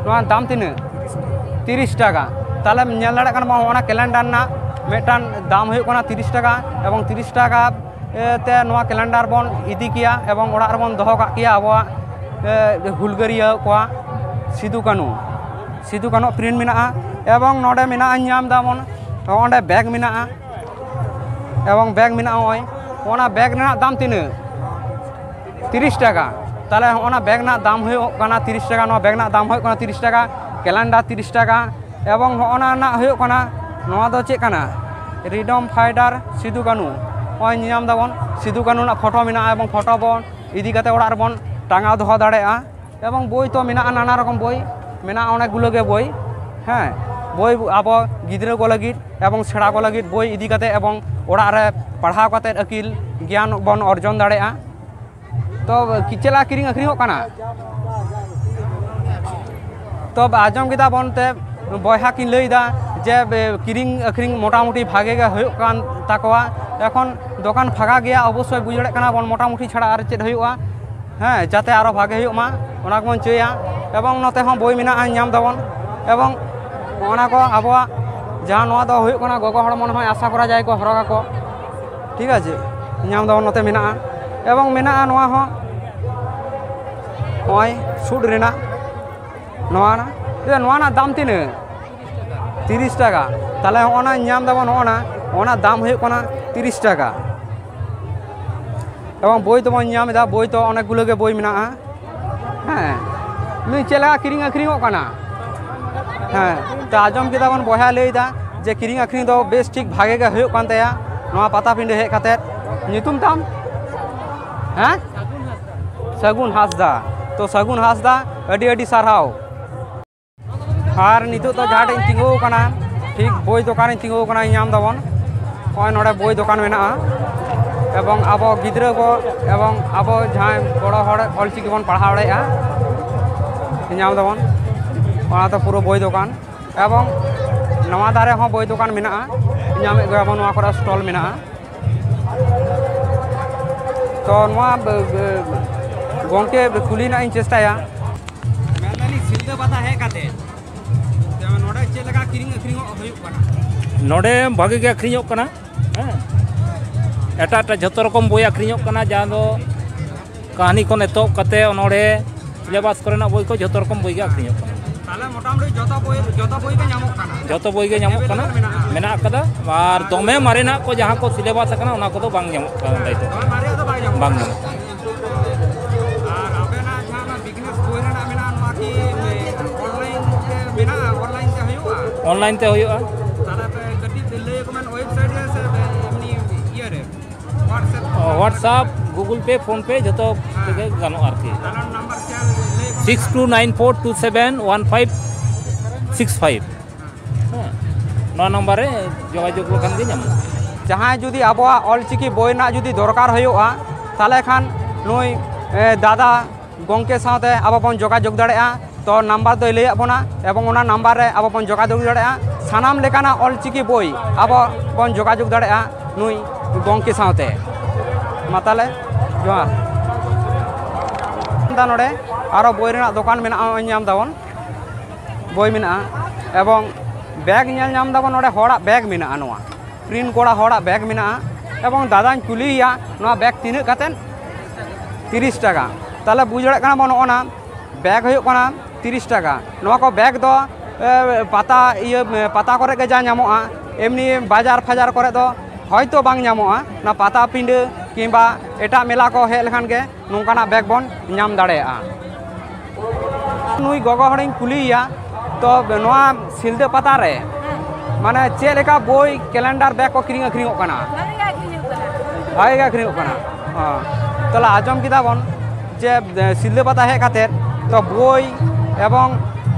ᱱᱚᱣᱟ ᱫᱟᱢ ᱛᱤᱱᱟᱹᱜ? ᱛᱤᱨᱤᱥ ᱴᱟᱠᱟ᱾ ᱛᱟᱦᱚᱞᱮᱢ ᱧᱮᱞ ᱫᱟᱲᱮᱭᱟᱜ ᱠᱟᱱᱟ, ᱚᱱᱟ ᱠᱮᱞᱮᱱᱰᱟᱨ ᱨᱮᱱᱟᱜ ᱢᱤᱫᱴᱟᱝ ᱫᱟᱢ ᱦᱩᱭᱩᱜ ᱠᱟᱱᱟ ᱛᱤᱨᱤᱥ ᱴᱟᱠᱟ᱾ ᱮᱵᱚᱝ ᱛᱤᱨᱤᱥ ᱴᱟᱠᱟ ᱮ, ᱛᱮ ᱱᱚᱣᱟ ᱠᱮᱞᱮᱱᱰᱟᱨ ᱵᱚᱱ ᱤᱫᱤ ᱠᱮᱭᱟ ᱮᱵᱚᱝ ᱚᱲᱟᱜ ᱨᱮᱵᱚᱱ ᱫᱚᱦᱚ ᱠᱟᱜ ᱠᱮᱭᱟ ᱟᱵᱚᱣᱟᱜ, ᱮ, ᱦᱩᱞᱜᱟᱹᱨᱤᱭᱟᱹ ᱠᱚᱣᱟᱜ ᱥᱤᱫᱩ ᱠᱟᱹᱱᱩ, ᱥᱤᱫᱩ ᱠᱟᱹᱱᱩ ᱯᱨᱤᱱᱴ ᱢᱮᱱᱟᱜᱼᱟ᱾ ᱮᱵᱚᱝ ᱱᱚᱰᱮ ᱢᱮᱱᱟᱜᱼᱟ, ᱧᱟᱢ ᱫᱟᱵᱚᱱ, ᱚᱸᱰᱮ ᱵᱮᱜᱽ ᱢᱮᱱᱟᱜᱼᱟ᱾ ᱮᱵᱚᱝ ᱵᱮᱜᱽ ᱢᱮᱱᱟᱜᱼᱟ᱾ ᱱᱚᱜᱼᱚᱭ ᱚᱱᱟ ᱵᱮᱜᱽ ᱨᱮᱱᱟᱜ ᱫᱟᱢ ᱛᱤᱱᱟᱹᱜ? ᱛᱤᱨᱤᱥ ᱴᱟᱠᱟ᱾ ᱛᱟᱦᱚᱞᱮ ᱦᱚᱸᱜᱼᱚ ᱱᱟ ᱵᱮᱜᱽ ᱨᱮᱱᱟᱜ ᱫᱟᱢ ᱦᱩᱭᱩᱜ ᱠᱟᱱᱟ ᱛᱤᱨᱤᱥ ᱴᱟᱠᱟ, ᱱᱚᱣᱟ ᱵᱮᱜᱽ ᱨᱮᱱᱟᱜ ᱫᱟᱢ ᱦᱩᱭᱩᱜ ᱠᱟᱱᱟ ᱛᱤᱨᱤᱥ ᱴᱟᱠᱟ, ᱠᱮᱞᱮᱱᱰᱟᱨ ᱛᱤᱨᱤᱥ ᱴᱟᱠᱟ᱾ ᱮᱵᱚᱝ ᱦᱚᱸᱜᱼᱚ ᱱᱟ ᱨᱮᱱᱟᱜ ᱦᱩᱭᱩᱜ ᱠᱟᱱᱟ, ᱱᱚᱣᱟ ᱫᱚ ᱪᱮᱫ ᱠᱟᱱᱟ? ᱯᱷᱨᱤᱰᱚᱢ ᱯᱷᱟᱭᱴᱟᱨ ᱥᱤᱫᱩ ᱠᱟᱹᱱᱩ᱾ ᱱᱚᱜᱼᱚᱭ ᱧᱮᱧᱟᱢ ᱫᱟᱵᱚᱱ ᱥᱤᱫᱩ ᱠᱟᱹᱱᱩ ᱨᱮᱱᱟᱜ ᱯᱷᱳᱴᱳ ᱢᱮᱱᱟᱜᱼᱟ ᱮᱵᱚᱝ ᱯᱷᱳᱴᱳ ᱵᱚᱱ ᱤᱫᱤ ᱠᱟᱛᱮ ᱚᱲᱟᱜ ᱨᱮᱵᱚᱱ ᱴᱟᱸᱜᱟᱣ ᱫᱚᱦᱚ ᱫᱟᱲᱮᱭᱟᱜᱼᱟ᱾ ᱮᱵᱚᱝ ᱵᱳᱭ ᱛᱚ ᱢᱮᱱᱟᱜᱼᱟ, ᱱᱟᱱᱟ ᱨᱚᱠᱚᱢ ᱵᱳᱭ ᱢᱮᱱᱟᱜᱼᱟ, ᱚᱱᱮᱠ ᱜᱩᱞᱳ ᱜᱮ ᱵᱳᱭ᱾ ᱦᱮᱸ, ᱵᱳᱭ ᱟᱵᱚ ᱜᱤᱫᱽᱨᱟᱹ ᱠᱚ ᱞᱟᱹᱜᱤᱫ ᱮᱵᱚᱝ ᱥᱮᱬᱟ ᱠᱚ ᱞᱟᱹᱜᱤᱫ ᱵᱳᱭ ᱤᱫᱤ ᱠᱟᱛᱮ ᱮᱵᱚᱝ ᱚᱲᱟᱜ ᱨᱮ ᱯᱟᱲᱦᱟᱣ ᱠᱟᱛᱮ ᱟᱹᱠᱤᱞ ᱜᱮᱭᱟᱱ ᱵᱚᱱ ᱚᱨᱡᱚᱱ ᱫᱟᱲᱮᱭᱟᱜᱼᱟ᱾ ᱛᱚ ᱪᱮᱫ ᱞᱮᱠᱟ ᱠᱤᱨᱤᱧ ᱟᱹᱠᱷᱨᱤᱧᱚᱜ ᱠᱟᱱᱟ? ᱛᱚ ᱟᱸᱡᱚᱢ ᱠᱮᱫᱟ ᱵᱚᱱ ᱛᱮ ᱵᱚᱭᱦᱟ ᱠᱤᱱ ᱞᱟᱹᱭ ᱮᱫᱟ ᱡᱮ ᱵᱮ-, ᱠᱤᱨᱤᱧ ᱟᱹᱠᱷᱨᱤᱧ ᱢᱚᱴᱟᱢᱩᱴᱤ ᱵᱷᱟᱜᱮ ᱜᱮ ᱦᱩᱭᱩᱜ ᱠᱟᱱ ᱛᱟᱠᱚᱣᱟ᱾ ᱮᱠᱷᱚᱱ ᱫᱚᱠᱟᱱ ᱯᱷᱟᱸᱠᱟ ᱜᱮᱭᱟ, ᱚᱵᱚᱥᱥᱳᱭ ᱵᱩᱡᱽ ᱫᱟᱲᱮᱭᱟᱜ ᱠᱟᱱᱟ ᱵᱚᱱ ᱢᱚᱴᱟᱢᱩᱴᱤ ᱪᱷᱟᱲᱟ ᱟᱨ ᱪᱮᱫ ᱦᱩᱭᱩᱜᱼᱟ᱾ ᱦᱮᱸ, ᱡᱟᱛᱮ ᱟᱨᱚ ᱵᱷᱟᱜᱮ ᱦᱩᱭᱩᱜ ᱢᱟ, ᱚᱱᱟ ᱜᱮᱵᱚᱱ ᱪᱟᱹᱭᱟ᱾ ᱮᱵᱚᱝ ᱱᱚᱛᱮ ᱦᱚᱸ ᱵᱳᱭ ᱢᱮᱱᱟᱜᱼᱟ, ᱧᱟᱢ ᱫᱟᱵᱚᱱ᱾ ᱮᱵᱚᱝ ᱚᱱᱟ ᱠᱚ ᱟᱵᱚᱣᱟᱜ ᱡᱟᱦᱟᱸ ᱱᱚᱣᱟ ᱫᱚ ᱦᱩᱭᱩᱜ ᱠᱟᱱᱟ ᱜᱚᱜᱚ ᱦᱚᱲ ᱢᱚᱱᱮ ᱦᱚᱭ ᱟᱥᱟ ᱠᱚᱨᱟ ᱡᱟᱦᱟᱸᱭ ᱠᱚ ᱦᱚᱨᱚᱜ ᱟᱠᱚ, ᱴᱷᱤᱠ ᱟᱪᱷᱮ, ᱧᱟᱢ ᱫᱟᱵᱚᱱ ᱱᱚᱛᱮ ᱢᱮᱱᱟᱜᱼᱟ᱾ ᱮᱵᱚᱝ ᱢᱮᱱᱟᱜᱼᱟ ᱱᱚᱣᱟ ᱦᱚᱸ ᱱᱚᱜᱼᱚᱭ ᱥᱩᱴ ᱨᱮᱱᱟᱜ ᱱᱚᱣᱟ ᱨᱮᱱᱟᱜ, ᱮ, ᱱᱚᱣᱟ ᱨᱮᱱᱟᱜ ᱫᱟᱢ ᱛᱤᱱᱟᱹᱜ? ᱛᱤᱨᱤᱥ ᱴᱟᱠᱟ᱾ ᱛᱟᱦᱚᱞᱮ ᱦᱚᱸᱜᱼᱚ ᱱᱟ ᱧᱟᱢ ᱫᱟᱵᱚᱱ, ᱦᱚᱸᱜᱼᱚ ᱱᱟ, ᱚᱱᱟ ᱫᱟᱢ ᱦᱩᱭᱩᱜ ᱠᱟᱱᱟ ᱛᱤᱨᱤᱥ ᱴᱟᱠᱟ᱾ ᱮᱵᱚᱝ ᱵᱳᱭ ᱛᱚᱵᱚᱱ ᱧᱟᱢ ᱮᱫᱟ, ᱵᱳᱭ ᱛᱚ ᱚᱱᱮᱠ ᱜᱩᱞᱟᱹ ᱜᱮ ᱵᱳᱭ ᱢᱮᱱᱟᱜᱼᱟ᱾ ᱦᱮᱸ, ᱱᱩᱭ ᱪᱮᱫ ᱞᱮᱠᱟ ᱠᱤᱨᱤᱧ ᱟᱹᱠᱷᱨᱤᱧᱚᱜ ᱠᱟᱱᱟ? ᱦᱮᱸ, ᱛᱚ ᱟᱸᱡᱚᱢ ᱠᱮᱫᱟ ᱵᱚᱱ ᱵᱚᱭᱦᱟ ᱞᱟᱹᱭ ᱮᱫᱟ ᱡᱮ ᱠᱤᱨᱤᱧ ᱟᱹᱠᱷᱨᱤᱧ ᱫᱚ ᱵᱮᱥ ᱴᱷᱤᱠ ᱵᱷᱟᱜᱮ ᱜᱮ ᱦᱩᱭᱩᱜ ᱠᱟᱱ ᱛᱟᱭᱟ ᱱᱚᱣᱟ ᱯᱟᱛᱟ ᱯᱤᱸᱰᱟᱹ ᱦᱮᱡ ᱠᱟᱛᱮᱫ᱾ ᱧᱩᱛᱩᱢ ᱛᱟᱢ? ᱦᱮᱸ, ᱥᱟᱹᱜᱩᱱ ᱦᱟᱸᱥᱫᱟ᱾ ᱛᱚ ᱥᱟᱹᱜᱩᱱ ᱦᱟᱸᱥᱫᱟ, ᱟᱹᱰᱤ ᱟᱹᱰᱤ ᱥᱟᱨᱦᱟᱣ᱾ ᱟᱨ ᱱᱤᱛᱚᱜ ᱫᱚ ᱡᱟᱦᱟᱸ ᱴᱷᱮᱱ ᱤᱧ ᱛᱤᱸᱜᱩ ᱟᱠᱟᱱᱟ, ᱴᱷᱤᱠ ᱵᱳᱭ ᱫᱚᱠᱟᱱ ᱨᱤᱧ ᱛᱤᱸᱜᱩ ᱟᱠᱟᱱᱟ, ᱧᱟᱢ ᱫᱟᱵᱚᱱ ᱱᱚᱜᱼᱚᱭ ᱱᱚᱰᱮ ᱵᱳᱭ ᱫᱚᱠᱟᱱ ᱢᱮᱱᱟᱜᱼᱟ᱾ ᱮᱵᱚᱝ ᱟᱵᱚ ᱜᱤᱫᱽᱨᱟᱹ ᱠᱚ ᱮᱵᱚᱝ ᱟᱵᱚ ᱡᱟᱦᱟᱸᱭ ᱵᱚᱲᱚ ᱦᱚᱲ ᱚᱞᱪᱤᱠᱤ ᱵᱚᱱ ᱯᱟᱲᱦᱟᱣ ᱫᱟᱲᱮᱭᱟᱜᱼᱟ, ᱧᱟᱢ ᱫᱟᱵᱚᱱ᱾ ᱚᱱᱟ ᱫᱚ ᱯᱩᱨᱟᱹ ᱵᱳᱭ ᱫᱚᱠᱟᱱ᱾ ᱮᱵᱚᱝ ᱱᱚᱣᱟ ᱫᱷᱟᱨᱮ ᱦᱚᱸ ᱵᱳᱭ ᱫᱚᱠᱟᱱ ᱢᱮᱱᱟᱜᱼᱟ, ᱧᱟᱢᱮᱫ ᱜᱮᱭᱟᱵᱚᱱ, ᱱᱚᱣᱟ ᱠᱚᱨᱮ ᱥᱴᱚᱞ ᱢᱮᱱᱟᱜᱼᱟ᱾ ᱛᱚ ᱱᱚᱣᱟ ᱵ- ᱵ- ᱜᱚᱝᱠᱮ ᱠᱩᱞᱤ ᱨᱮᱱᱟᱜ ᱤᱧ ᱪᱮᱥᱴᱟᱭᱟ᱾ ᱢᱮᱱᱫᱟᱞᱤᱧ ᱥᱤᱞᱫᱟᱹ ᱯᱟᱛᱟ ᱦᱮᱡ ᱠᱟᱛᱮ ᱱᱚᱰᱮ ᱪᱮᱫ ᱞᱮᱠᱟ ᱠᱤᱨᱤᱧ ᱟᱹᱠᱷᱨᱤᱧᱚᱜ ᱦᱩᱭᱩᱜ ᱠᱟᱱᱟ? ᱱᱚᱰᱮ ᱵᱷᱟᱜᱮ ᱜᱮ ᱟᱹᱠᱷᱨᱤᱧᱚᱜ ᱠᱟᱱᱟ᱾ ᱦᱮᱸ, ᱮᱴᱟᱜ ᱮᱴᱟᱜ ᱡᱷᱚᱛᱚ ᱨᱚᱠᱚᱢ ᱵᱳᱭ ᱟᱹᱠᱷᱨᱤᱧᱚᱜ ᱠᱟᱱᱟ, ᱡᱟᱦᱟᱸ ᱫᱚ ᱠᱟᱹᱦᱱᱤ ᱠᱷᱚᱱ ᱮᱛᱚᱦᱚᱵ ᱠᱟᱛᱮ ᱚᱱᱚᱬᱦᱮ, ᱥᱤᱞᱮᱵᱟᱥ ᱠᱚᱨᱮᱱᱟᱜ ᱵᱳᱭ ᱠᱚ, ᱡᱷᱚᱛᱚ ᱨᱚᱠᱚᱢ ᱵᱳᱭ ᱜᱮ ᱟᱹᱠᱷᱨᱤᱧᱚᱜ ᱠᱟᱱᱟ᱾ ᱛᱟᱦᱚᱞᱮ ᱢᱚᱴᱟᱢᱩᱴᱤ ᱡᱚᱛᱚ ᱵᱳᱭ, ᱡᱚᱛᱚ ᱵᱳᱭ ᱜᱮ ᱧᱟᱢᱚᱜ ᱠᱟᱱᱟ? ᱡᱚᱛᱚ ᱵᱳᱭ ᱜᱮ ᱧᱟᱢᱚᱜ ᱠᱟᱱᱟ, available ᱢᱮᱱᱟᱜᱼᱟ? ᱢᱮᱱᱟᱜ ᱟᱠᱟᱫᱟ᱾ ᱟᱨ ᱫᱚᱢᱮ ᱢᱟᱨᱮᱱᱟᱜ ᱠᱚ ᱡᱟᱦᱟᱸ ᱠᱚ ᱥᱤᱞᱮᱵᱟᱥ ᱟᱠᱟᱱᱟ, ᱚᱱᱟ ᱠᱚᱫᱚ ᱵᱟᱝ ᱧᱟᱢᱚᱜ ᱠᱟᱱᱟ, ᱫᱟᱭᱛᱚ᱾ ᱫᱚᱢᱮ ᱢᱟᱨᱮᱭᱟᱜ ᱫᱚ ᱵᱟᱝ ᱧᱟᱢᱚᱜ ᱵᱟᱝ ᱠᱟᱱᱟ᱾ ᱧᱟᱢᱚᱜ ᱠᱟᱱᱟ᱾ ᱟᱨ ᱟᱵᱮᱱᱟᱜ ᱡᱟᱦᱟᱸ ᱚᱱᱟ ᱵᱤᱡᱽᱱᱮᱥ ᱵᱳᱭ ᱨᱮᱱᱟᱜ ᱢᱮᱱᱟᱜᱼᱟ, ᱱᱚᱣᱟ ᱠᱤ online ᱛᱮ ᱢᱮᱱᱟᱜᱼᱟ, online ᱛᱮ ᱦᱩᱭᱩᱜᱼᱟ? Online ᱛᱮ ᱦᱩᱭᱩᱜᱼᱟ᱾ ᱛᱟᱦᱚᱞᱮ ᱯᱮ ᱠᱟᱹᱴᱤᱡ ᱯᱮ ᱞᱟᱹᱭ ᱟᱠᱚ ᱢᱮ website ᱨᱮ ᱥᱮ ᱮᱢᱱᱤ ᱤᱭᱟᱹ ᱨᱮ? WhatsApp? WhatsApp, Google Pay, PhonePe ᱡᱷᱚᱛᱚ ᱦᱮᱸ᱾ ᱛᱮᱜᱮ ᱜᱟᱱᱚᱜᱼᱟ ᱟᱨᱠᱤ᱾ ᱛᱟᱦᱚᱞᱮ ᱱᱟᱢᱵᱟᱨ ᱥᱮᱭᱟᱨ ᱞᱟᱹᱭ ᱟᱠᱚ ᱢᱮ᱾ Six two nine four two seven one five six five᱾ ᱦᱮᱸ, ᱱᱚᱣᱟ ᱱᱟᱢᱵᱟᱨ ᱨᱮ ᱡᱳᱜᱟᱡᱳᱜᱽ ᱞᱮᱠᱷᱟᱱ ᱜᱮ ᱧᱟᱢᱚᱜᱼᱟ᱾ ᱡᱟᱦᱟᱸᱭ ᱡᱩᱫᱤ ᱟᱵᱚᱣᱟᱜ ᱚᱞᱪᱤᱠᱤ ᱵᱳᱭ ᱨᱮᱱᱟᱜ ᱡᱩᱫᱤ ᱫᱚᱨᱠᱟᱨ ᱦᱩᱭᱩᱜᱼᱟ, ᱛᱟᱦᱚᱞᱮ ᱠᱷᱟᱱ ᱱᱩᱭ, ᱮ, ᱫᱟᱫᱟ ᱜᱚᱢᱠᱮ ᱥᱟᱶᱛᱮ ᱟᱵᱚ ᱵᱚᱱ ᱡᱳᱜᱟᱡᱳᱜᱽ ᱫᱟᱲᱮᱭᱟᱜᱼᱟ᱾ ᱛᱚ ᱱᱟᱢᱵᱟᱨ ᱫᱚᱭ ᱞᱟᱹᱭᱟᱫ ᱵᱚᱱᱟ ᱮᱵᱚᱝ ᱚᱱᱟ ᱱᱟᱢᱵᱟᱨ ᱨᱮ ᱟᱵᱚ ᱵᱚᱱ ᱡᱳᱜᱟᱡᱳᱜᱽ ᱫᱟᱲᱮᱭᱟᱜᱼᱟ᱾ ᱥᱟᱱᱟᱢ ᱞᱮᱠᱟᱱᱟᱜ ᱚᱞᱪᱤᱠᱤ ᱵᱳᱭ ᱟᱵᱚ ᱵᱚᱱ ᱡᱳᱜᱟᱡᱳᱜᱽ ᱫᱟᱲᱮᱭᱟᱜᱼᱟ ᱱᱩᱭ ᱜᱚᱢᱠᱮ ᱥᱟᱶᱛᱮ᱾ ᱢᱟ ᱛᱟᱦᱚᱞᱮ ᱡᱚᱦᱟᱨ᱾ ᱱᱚᱰᱮ ᱟᱨᱚ ᱵᱳᱭ ᱨᱮᱱᱟᱜ ᱫᱚᱠᱟᱱ ᱢᱮᱱᱟᱜᱼᱟ, ᱱᱚᱜᱼᱚᱭ ᱧᱟᱢ ᱫᱟᱵᱚᱱ᱾ ᱵᱳᱭ ᱢᱮᱱᱟᱜᱼᱟ ᱮᱵᱚᱝ ᱵᱮᱜᱽ ᱧᱮᱞ ᱧᱟᱢ ᱫᱟᱵᱚᱱ, ᱱᱚᱰᱮ ᱦᱚᱲᱟᱜ ᱵᱮᱜᱽ ᱢᱮᱱᱟᱜᱼᱟ, ᱱᱚᱣᱟ ᱯᱨᱤᱱᱴ ᱠᱚᱨᱟ ᱦᱚᱲᱟᱜ ᱵᱮᱜᱽ ᱢᱮᱱᱟᱜᱼᱟ᱾ ᱮᱵᱚᱝ ᱫᱟᱫᱟᱧ ᱠᱩᱞᱤᱭᱮᱭᱟ, "ᱱᱚᱣᱟ ᱵᱮᱜᱽ ᱛᱤᱱᱟᱹᱜ ᱠᱟᱛᱮᱫ?" ᱛᱤᱨᱤᱥ ᱴᱟᱠᱟ᱾ ᱛᱟᱦᱚᱞᱮ ᱵᱩᱡᱽ ᱫᱟᱲᱮᱭᱟᱜ ᱠᱟᱱᱟ ᱵᱚᱱ, ᱱᱚᱜᱼᱚ ᱱᱟ ᱵᱮᱜᱽ ᱦᱩᱭᱩᱜ ᱠᱟᱱᱟ ᱛᱤᱨᱤᱥ ᱴᱟᱠᱟ᱾ ᱱᱚᱣᱟ ᱠᱚ ᱵᱮᱜᱽ ᱫᱚ ᱮ, ᱯᱟᱛᱟ ᱤᱭᱟᱹ ᱮ, ᱯᱟᱛᱟ ᱠᱚᱨᱮ ᱜᱮ ᱡᱟ ᱧᱟᱢᱚᱜᱼᱟ, ᱮᱢᱱᱤ ᱵᱟᱡᱟᱨ ᱯᱷᱟᱡᱟᱨ ᱠᱚᱨᱮ ᱫᱚ ᱦᱚᱭᱛᱳ ᱵᱟᱝ ᱧᱟᱢᱚᱜᱼᱟ᱾ ᱚᱱᱟ ᱯᱟᱛᱟ ᱯᱤᱸᱰᱟᱹ ᱠᱤᱝᱵᱟ ᱮᱴᱟᱜ ᱢᱮᱞᱟ ᱠᱚ ᱦᱮᱡ ᱞᱮᱠᱷᱟᱱ ᱜᱮ ᱱᱚᱝᱠᱟᱱᱟᱜ ᱵᱮᱜᱽ ᱵᱚᱱ ᱧᱟᱢ ᱫᱟᱲᱮᱭᱟᱜᱼᱟ᱾ ᱱᱩᱭ ᱜᱚᱜᱚ ᱦᱚᱲᱤᱧ ᱠᱩᱞᱤᱭᱮᱭᱟ, ᱛᱚ ᱱᱚᱣᱟ ᱥᱤᱞᱫᱟᱹ ᱯᱟᱛᱟ ᱨᱮ ᱢᱟᱱᱮ ᱪᱮᱫ ᱞᱮᱠᱟ ᱵᱳᱭ, ᱠᱮᱞᱮᱱᱰᱟᱨ, ᱵᱮᱜᱽ ᱠᱚ ᱠᱤᱨᱤᱧ ᱟᱹᱠᱷᱨᱤᱧᱚᱜ ᱠᱟᱱᱟ? ᱵᱷᱟᱜᱮ ᱜᱮ ᱟᱹᱠᱷᱨᱤᱧᱚᱜ ᱠᱟᱱᱟ᱾ ᱵᱷᱟᱜᱮ ᱜᱮ ᱟᱹᱠᱷᱨᱤᱧᱚᱜ ᱠᱟᱱᱟ᱾ ᱦᱚᱸ᱾ ᱛᱟᱦᱚᱞᱮ ᱟᱸᱡᱚᱢ ᱠᱮᱫᱟ ᱵᱚᱱ ᱡᱮ ᱮ, ᱥᱤᱞᱫᱟᱹ ᱯᱟᱛᱟ ᱦᱮᱡ ᱠᱟᱛᱮᱫ ᱛᱚ ᱵᱳᱭ ᱮᱵᱚᱝ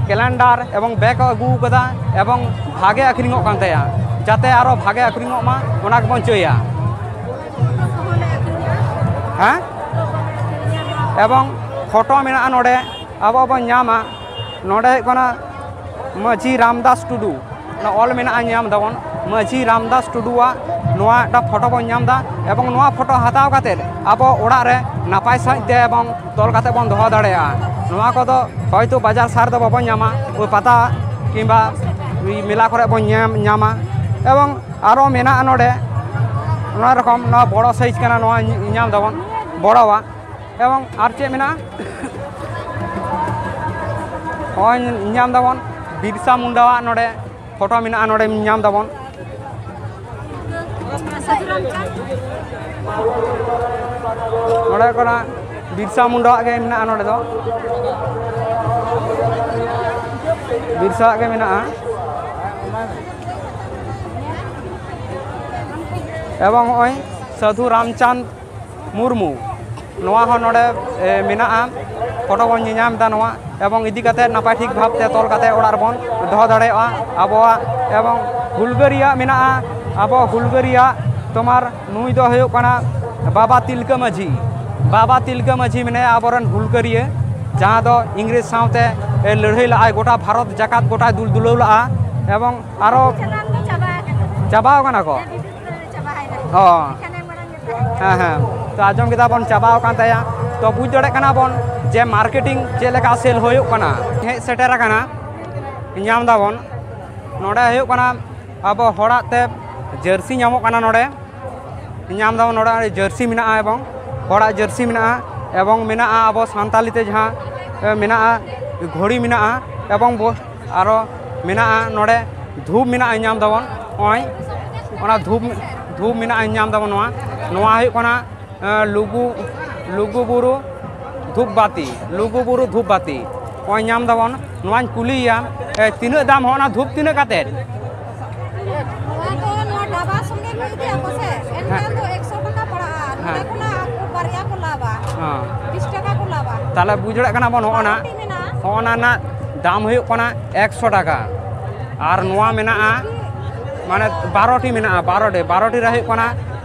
ᱠᱮᱞᱮᱱᱰᱟᱨ ᱮᱵᱚᱝ ᱵᱮᱜᱽ ᱠᱚ ᱟᱹᱜᱩ ᱟᱠᱟᱫᱟ ᱮᱵᱚᱝ ᱵᱷᱟᱜᱮ ᱟᱹᱠᱷᱨᱤᱧᱚᱜ ᱠᱟᱱ ᱛᱟᱭᱟ, ᱡᱟᱛᱮ ᱟᱨᱚ ᱵᱷᱟᱜᱮ ᱟᱹᱠᱷᱨᱤᱧᱚᱜ ᱢᱟ, ᱚᱱᱟ ᱜᱮᱵᱚᱱ ᱪᱟᱹᱭᱟ᱾ ᱦᱮᱸ? ᱮᱵᱚᱝ ᱯᱷᱳᱴᱳ ᱢᱮᱱᱟᱜᱼᱟ ᱱᱚᱰᱮ, ᱟᱵᱚ ᱵᱚᱱ ᱧᱟᱢᱟ᱾ ᱱᱚᱰᱮ ᱦᱩᱭᱩᱜ ᱠᱟᱱᱟ ᱢᱟᱹᱡᱷᱤ ᱨᱟᱢᱫᱟᱥ ᱴᱩᱰᱩ, ᱚᱱᱟ ᱚᱞ ᱢᱮᱱᱟᱜᱼᱟ, ᱧᱟᱢ ᱫᱟᱵᱚᱱ ᱢᱟᱹᱡᱷᱤ ᱨᱟᱢᱫᱟᱥ ᱴᱩᱰᱩᱣᱟᱜ ᱱᱚᱣᱟ ᱢᱤᱫᱴᱟᱝ ᱯᱷᱳᱴᱳ ᱵᱚᱱ ᱧᱟᱢ ᱮᱫᱟ᱾ ᱮᱵᱚᱝ ᱱᱚᱣᱟ ᱯᱷᱳᱴᱳ ᱦᱟᱛᱟᱣ ᱠᱟᱛᱮᱫ ᱟᱵᱚ ᱚᱲᱟᱜ ᱨᱮ ᱱᱟᱯᱟᱭ ᱥᱟᱺᱦᱤᱡ ᱛᱮ ᱮᱵᱚᱝ ᱛᱚᱞ ᱠᱟᱛᱮᱫ ᱵᱚᱱ ᱫᱚᱦᱚ ᱫᱟᱲᱮᱭᱟᱜᱼᱟ᱾ ᱱᱚᱣᱟ ᱠᱚᱫᱚ ᱦᱚᱭᱛᱳ ᱵᱟᱡᱟᱨ ᱥᱟᱦᱟᱨ ᱫᱚ ᱵᱟᱵᱚᱱ ᱧᱟᱢᱟ, ᱳᱭ ᱯᱟᱛᱟ ᱠᱤᱝᱵᱟ ᱢᱮᱞᱟ ᱠᱚᱨᱮ ᱵᱚᱱ ᱧᱟᱢ ᱧᱟᱢᱟ᱾ ᱮᱵᱚᱝ ᱟᱨᱚ ᱢᱮᱱᱟᱜᱼᱟ ᱱᱚᱰᱮ ᱱᱚᱣᱟ ᱨᱚᱠᱚᱢ, ᱱᱚᱣᱟ ᱵᱚᱲᱚ ᱥᱟᱭᱤᱡᱽ ᱠᱟᱱᱟ, ᱱᱚᱣᱟ ᱧ- ᱧᱟᱢ ᱫᱟᱵᱚᱱ ᱵᱚᱲᱚᱣᱟᱜ᱾ ᱮᱵᱚᱝ ᱟᱨ ᱪᱮᱫ ᱢᱮᱱᱟᱜᱼᱟ? ᱱᱚᱜᱼᱚᱭ ᱧᱟᱢ ᱫᱟᱵᱚᱱ ᱵᱤᱨᱥᱟ ᱢᱩᱱᱰᱟᱣᱟᱜ ᱱᱚᱰᱮ ᱯᱷᱳᱴᱳ ᱢᱮᱱᱟᱜᱼᱟ, ᱱᱚᱰᱮ ᱧᱟᱢ ᱫᱟᱵᱚᱱ᱾ ᱱᱚᱰᱮ ᱠᱷᱚᱱᱟᱜ ᱵᱤᱨᱥᱟ ᱢᱩᱱᱰᱟᱣᱟᱜ ᱜᱮ ᱢᱮᱱᱟᱜᱼᱟ, ᱱᱚᱰᱮ ᱫᱚ ᱵᱤᱨᱥᱟᱣᱟᱜ ᱜᱮ ᱢᱮᱱᱟᱜᱼᱟ᱾ ᱮᱵᱚᱝ ᱱᱚᱜᱼᱚᱭ ᱥᱟᱹᱫᱷᱩ ᱨᱟᱢᱪᱟᱸᱫᱽ ᱢᱩᱨᱢᱩ, ᱱᱚᱣᱟ ᱦᱚᱸ ᱱᱚᱰᱮ ᱮ, ᱢᱮᱱᱟᱜᱼᱟ, ᱯᱷᱳᱴᱳ ᱵᱚᱱ ᱧᱮᱧᱟᱢ ᱮᱫᱟ ᱱᱚᱣᱟ, ᱮᱵᱚᱝ ᱤᱫᱤ ᱠᱟᱛᱮ ᱱᱟᱯᱟᱭ ᱴᱷᱤᱠ ᱵᱷᱟᱵᱽ ᱛᱮ ᱛᱚᱞ ᱠᱟᱛᱮ ᱚᱲᱟᱜ ᱨᱮᱵᱚᱱ ᱫᱚᱦᱚ ᱫᱟᱲᱮᱭᱟᱜᱼᱟ ᱟᱵᱚᱣᱟᱜ᱾ ᱮᱵᱚᱝ ᱦᱩᱞᱜᱟᱹᱨᱤᱭᱟᱹ ᱢᱮᱱᱟᱜᱼᱟ, ᱟᱵᱚ ᱦᱩᱞᱜᱟᱹᱨᱤᱭᱟᱹ ᱛᱳᱢᱟᱨ ᱱᱩᱭ ᱫᱚ ᱦᱩᱭᱩᱜ ᱠᱟᱱᱟ ᱵᱟᱵᱟ ᱛᱤᱞᱠᱟᱹ ᱢᱟᱹᱡᱷᱤ᱾ ᱵᱟᱵᱟ ᱛᱤᱞᱠᱟᱹ ᱢᱟᱹᱡᱷᱤ ᱢᱮᱱᱟᱭᱟ ᱟᱵᱚᱨᱮᱱ ᱦᱩᱞᱜᱟᱹᱨᱤᱭᱟᱹ, ᱡᱟᱦᱟᱸ ᱫᱚ ᱤᱝᱨᱮᱡᱽ ᱥᱟᱶᱛᱮ ᱮ, ᱞᱟᱹᱲᱦᱟᱹᱭ ᱞᱟᱜᱼᱟᱭ, ᱜᱚᱴᱟ ᱵᱷᱟᱨᱚᱛ ᱡᱟᱠᱟᱛ ᱜᱚᱴᱟᱭ ᱫᱩᱞ ᱫᱩᱞᱟᱹᱣ ᱞᱟᱜᱼᱟ᱾ ᱮᱵᱚᱝ ᱟᱨᱚ ᱪᱟᱞᱟᱣ ᱫᱚ ᱪᱟᱵᱟ ᱟᱠᱟᱱᱟ᱾ ᱪᱟᱵᱟᱣ ᱠᱟᱱᱟ ᱠᱚ? ᱦᱮᱸ, ᱵᱤᱫᱩ ᱪᱟᱸᱫᱟᱱ ᱪᱟᱵᱟ ᱟᱭ ᱠᱟᱱᱟ᱾ ᱚ᱾ ᱮᱱᱠᱷᱟᱱ ᱮ ᱢᱟᱲᱟᱝ ᱜᱮ ᱛᱟᱦᱮᱸ ᱦᱮᱸ, ᱦᱮᱸ᱾ ᱛᱚ, ᱟᱸᱡᱚᱢ ᱠᱮᱫᱟ ᱵᱚᱱ, ᱪᱟᱵᱟᱣ ᱟᱠᱟᱱ ᱛᱟᱭᱟ᱾ ᱛᱚ, ᱵᱩᱡᱽ ᱫᱟᱲᱮᱭᱟᱜ ᱠᱟᱱᱟ ᱵᱚᱱ ᱡᱮ ᱢᱟᱨᱠᱮᱴᱤᱝ ᱪᱮᱫ ᱞᱮᱠᱟ ᱥᱮᱞ ᱦᱩᱭᱩᱜ ᱠᱟᱱᱟ᱾ ᱦᱮᱡ ᱥᱮᱴᱮᱨ ᱟᱠᱟᱱᱟ, ᱧᱟᱢ ᱫᱟᱵᱚᱱ᱾ ᱱᱚᱰᱮ ᱦᱩᱭᱩᱜ ᱠᱟᱱᱟ ᱟᱵᱚ ᱦᱚᱲᱟᱜ ᱛᱮ ᱡᱟᱹᱨᱥᱤ ᱧᱟᱢᱚᱜ ᱠᱟᱱᱟ ᱱᱚᱰᱮ᱾ ᱧᱟᱢ ᱫᱟᱵᱚᱱ ᱱᱚᱰᱮ ᱡᱟᱹᱨᱥᱤ ᱢᱮᱱᱟᱜᱼᱟ ᱮᱵᱚᱝ ᱦᱚᱲᱟᱜ ᱡᱟᱹᱨᱥᱤ ᱢᱮᱱᱟᱜᱼᱟ ᱮᱵᱚᱝ ᱢᱮᱱᱟᱜᱼᱟ ᱟᱵᱚ ᱥᱟᱱᱛᱟᱞᱤ ᱛᱮ ᱡᱟᱦᱟᱸ, ᱮ, ᱢᱮᱱᱟᱜᱼᱟ ᱜᱷᱚᱲᱤ ᱢᱮᱱᱟᱜᱼᱟ, ᱮᱵᱚᱝ ᱵᱚ-, ᱟᱨᱚ ᱢᱮᱱᱟᱜᱼᱟ ᱱᱚᱰᱮ ᱫᱷᱩᱯ ᱢᱮᱱᱟᱜᱼᱟ, ᱧᱟᱢ ᱫᱟᱵᱚᱱ ᱱᱚᱜᱼᱚᱭ ᱚᱱᱟ ᱫᱷᱩᱯ, ᱫᱷᱩᱯ ᱢᱮᱱᱟᱜᱼᱟ, ᱧᱟᱢ ᱫᱟᱵᱚᱱ᱾ ᱱᱚᱣᱟ, ᱱᱚᱣᱟ ᱦᱩᱭᱩᱜ ᱠᱟᱱᱟ ᱞᱩᱜᱩ, ᱞᱩᱜᱩ ᱵᱩᱨᱩ ᱫᱷᱩᱯ ᱵᱟᱹᱛᱤ, ᱞᱩᱜᱩ ᱵᱩᱨᱩ ᱫᱷᱩᱯ ᱵᱟᱹᱛᱤ᱾ ᱱᱚᱜᱼᱚᱭ ᱧᱟᱢ ᱫᱟᱵᱚᱱ᱾ ᱱᱚᱣᱟᱧ ᱠᱩᱞᱤᱭᱮᱭᱟ, ᱛᱤᱱᱟᱹᱜ ᱫᱟᱢ ᱦᱚᱸ ᱚᱱᱟ ᱫᱷᱩᱯ ᱛᱤᱱᱟᱹᱜ ᱠᱟᱛᱮᱫ? ᱱᱚᱣᱟ ᱫᱚ ᱱᱚᱣᱟ ᱰᱟᱵᱟ ᱥᱚᱸᱜᱮ ᱠᱚ ᱤᱫᱤᱭᱟ ᱠᱚ ᱥᱮ, ᱮᱱᱠᱷᱟᱱ ᱫᱚ ᱮᱠᱥᱚ ᱴᱟᱠᱟ ᱯᱟᱲᱟᱜᱼᱟ᱾ ᱱᱚᱰᱮ ᱠᱷᱚᱱᱟᱜ ᱟᱠᱚ ᱵᱟᱨᱭᱟ ᱠᱚ ᱞᱟᱵᱟ, ᱦᱮᱸ᱾ ᱵᱤᱥ ᱴᱟᱠᱟ ᱠᱚ ᱞᱟᱵᱟ᱾ ᱛᱟᱦᱚᱞᱮ ᱵᱩᱡᱽ ᱫᱟᱲᱮᱭᱟᱜ ᱠᱟᱱᱟ ᱵᱚᱱ, ᱦᱚᱸᱜᱼᱚ ᱱᱟ, ᱵᱟᱨᱚᱴᱤ ᱢᱮᱱᱟᱜᱼᱟ᱾ ᱦᱚᱸᱜᱼᱚ ᱱᱟ ᱨᱮᱱᱟᱜ ᱫᱟᱢ ᱦᱩᱭᱩᱜ ᱠᱟᱱᱟ ᱮᱠᱥᱚ ᱴᱟᱠᱟ᱾ ᱟᱨ ᱱᱚᱣᱟ ᱢᱮᱱᱟᱜᱼᱟ, ᱢᱟᱱᱮ ᱵᱟᱨᱚᱴᱤ ᱢᱮᱱᱟᱜᱼᱟ, ᱵᱟᱨᱚᱴᱤ, ᱵᱟᱨᱚᱴᱤ ᱨᱮ ᱦᱩᱭᱩᱜ ᱠᱟᱱᱟ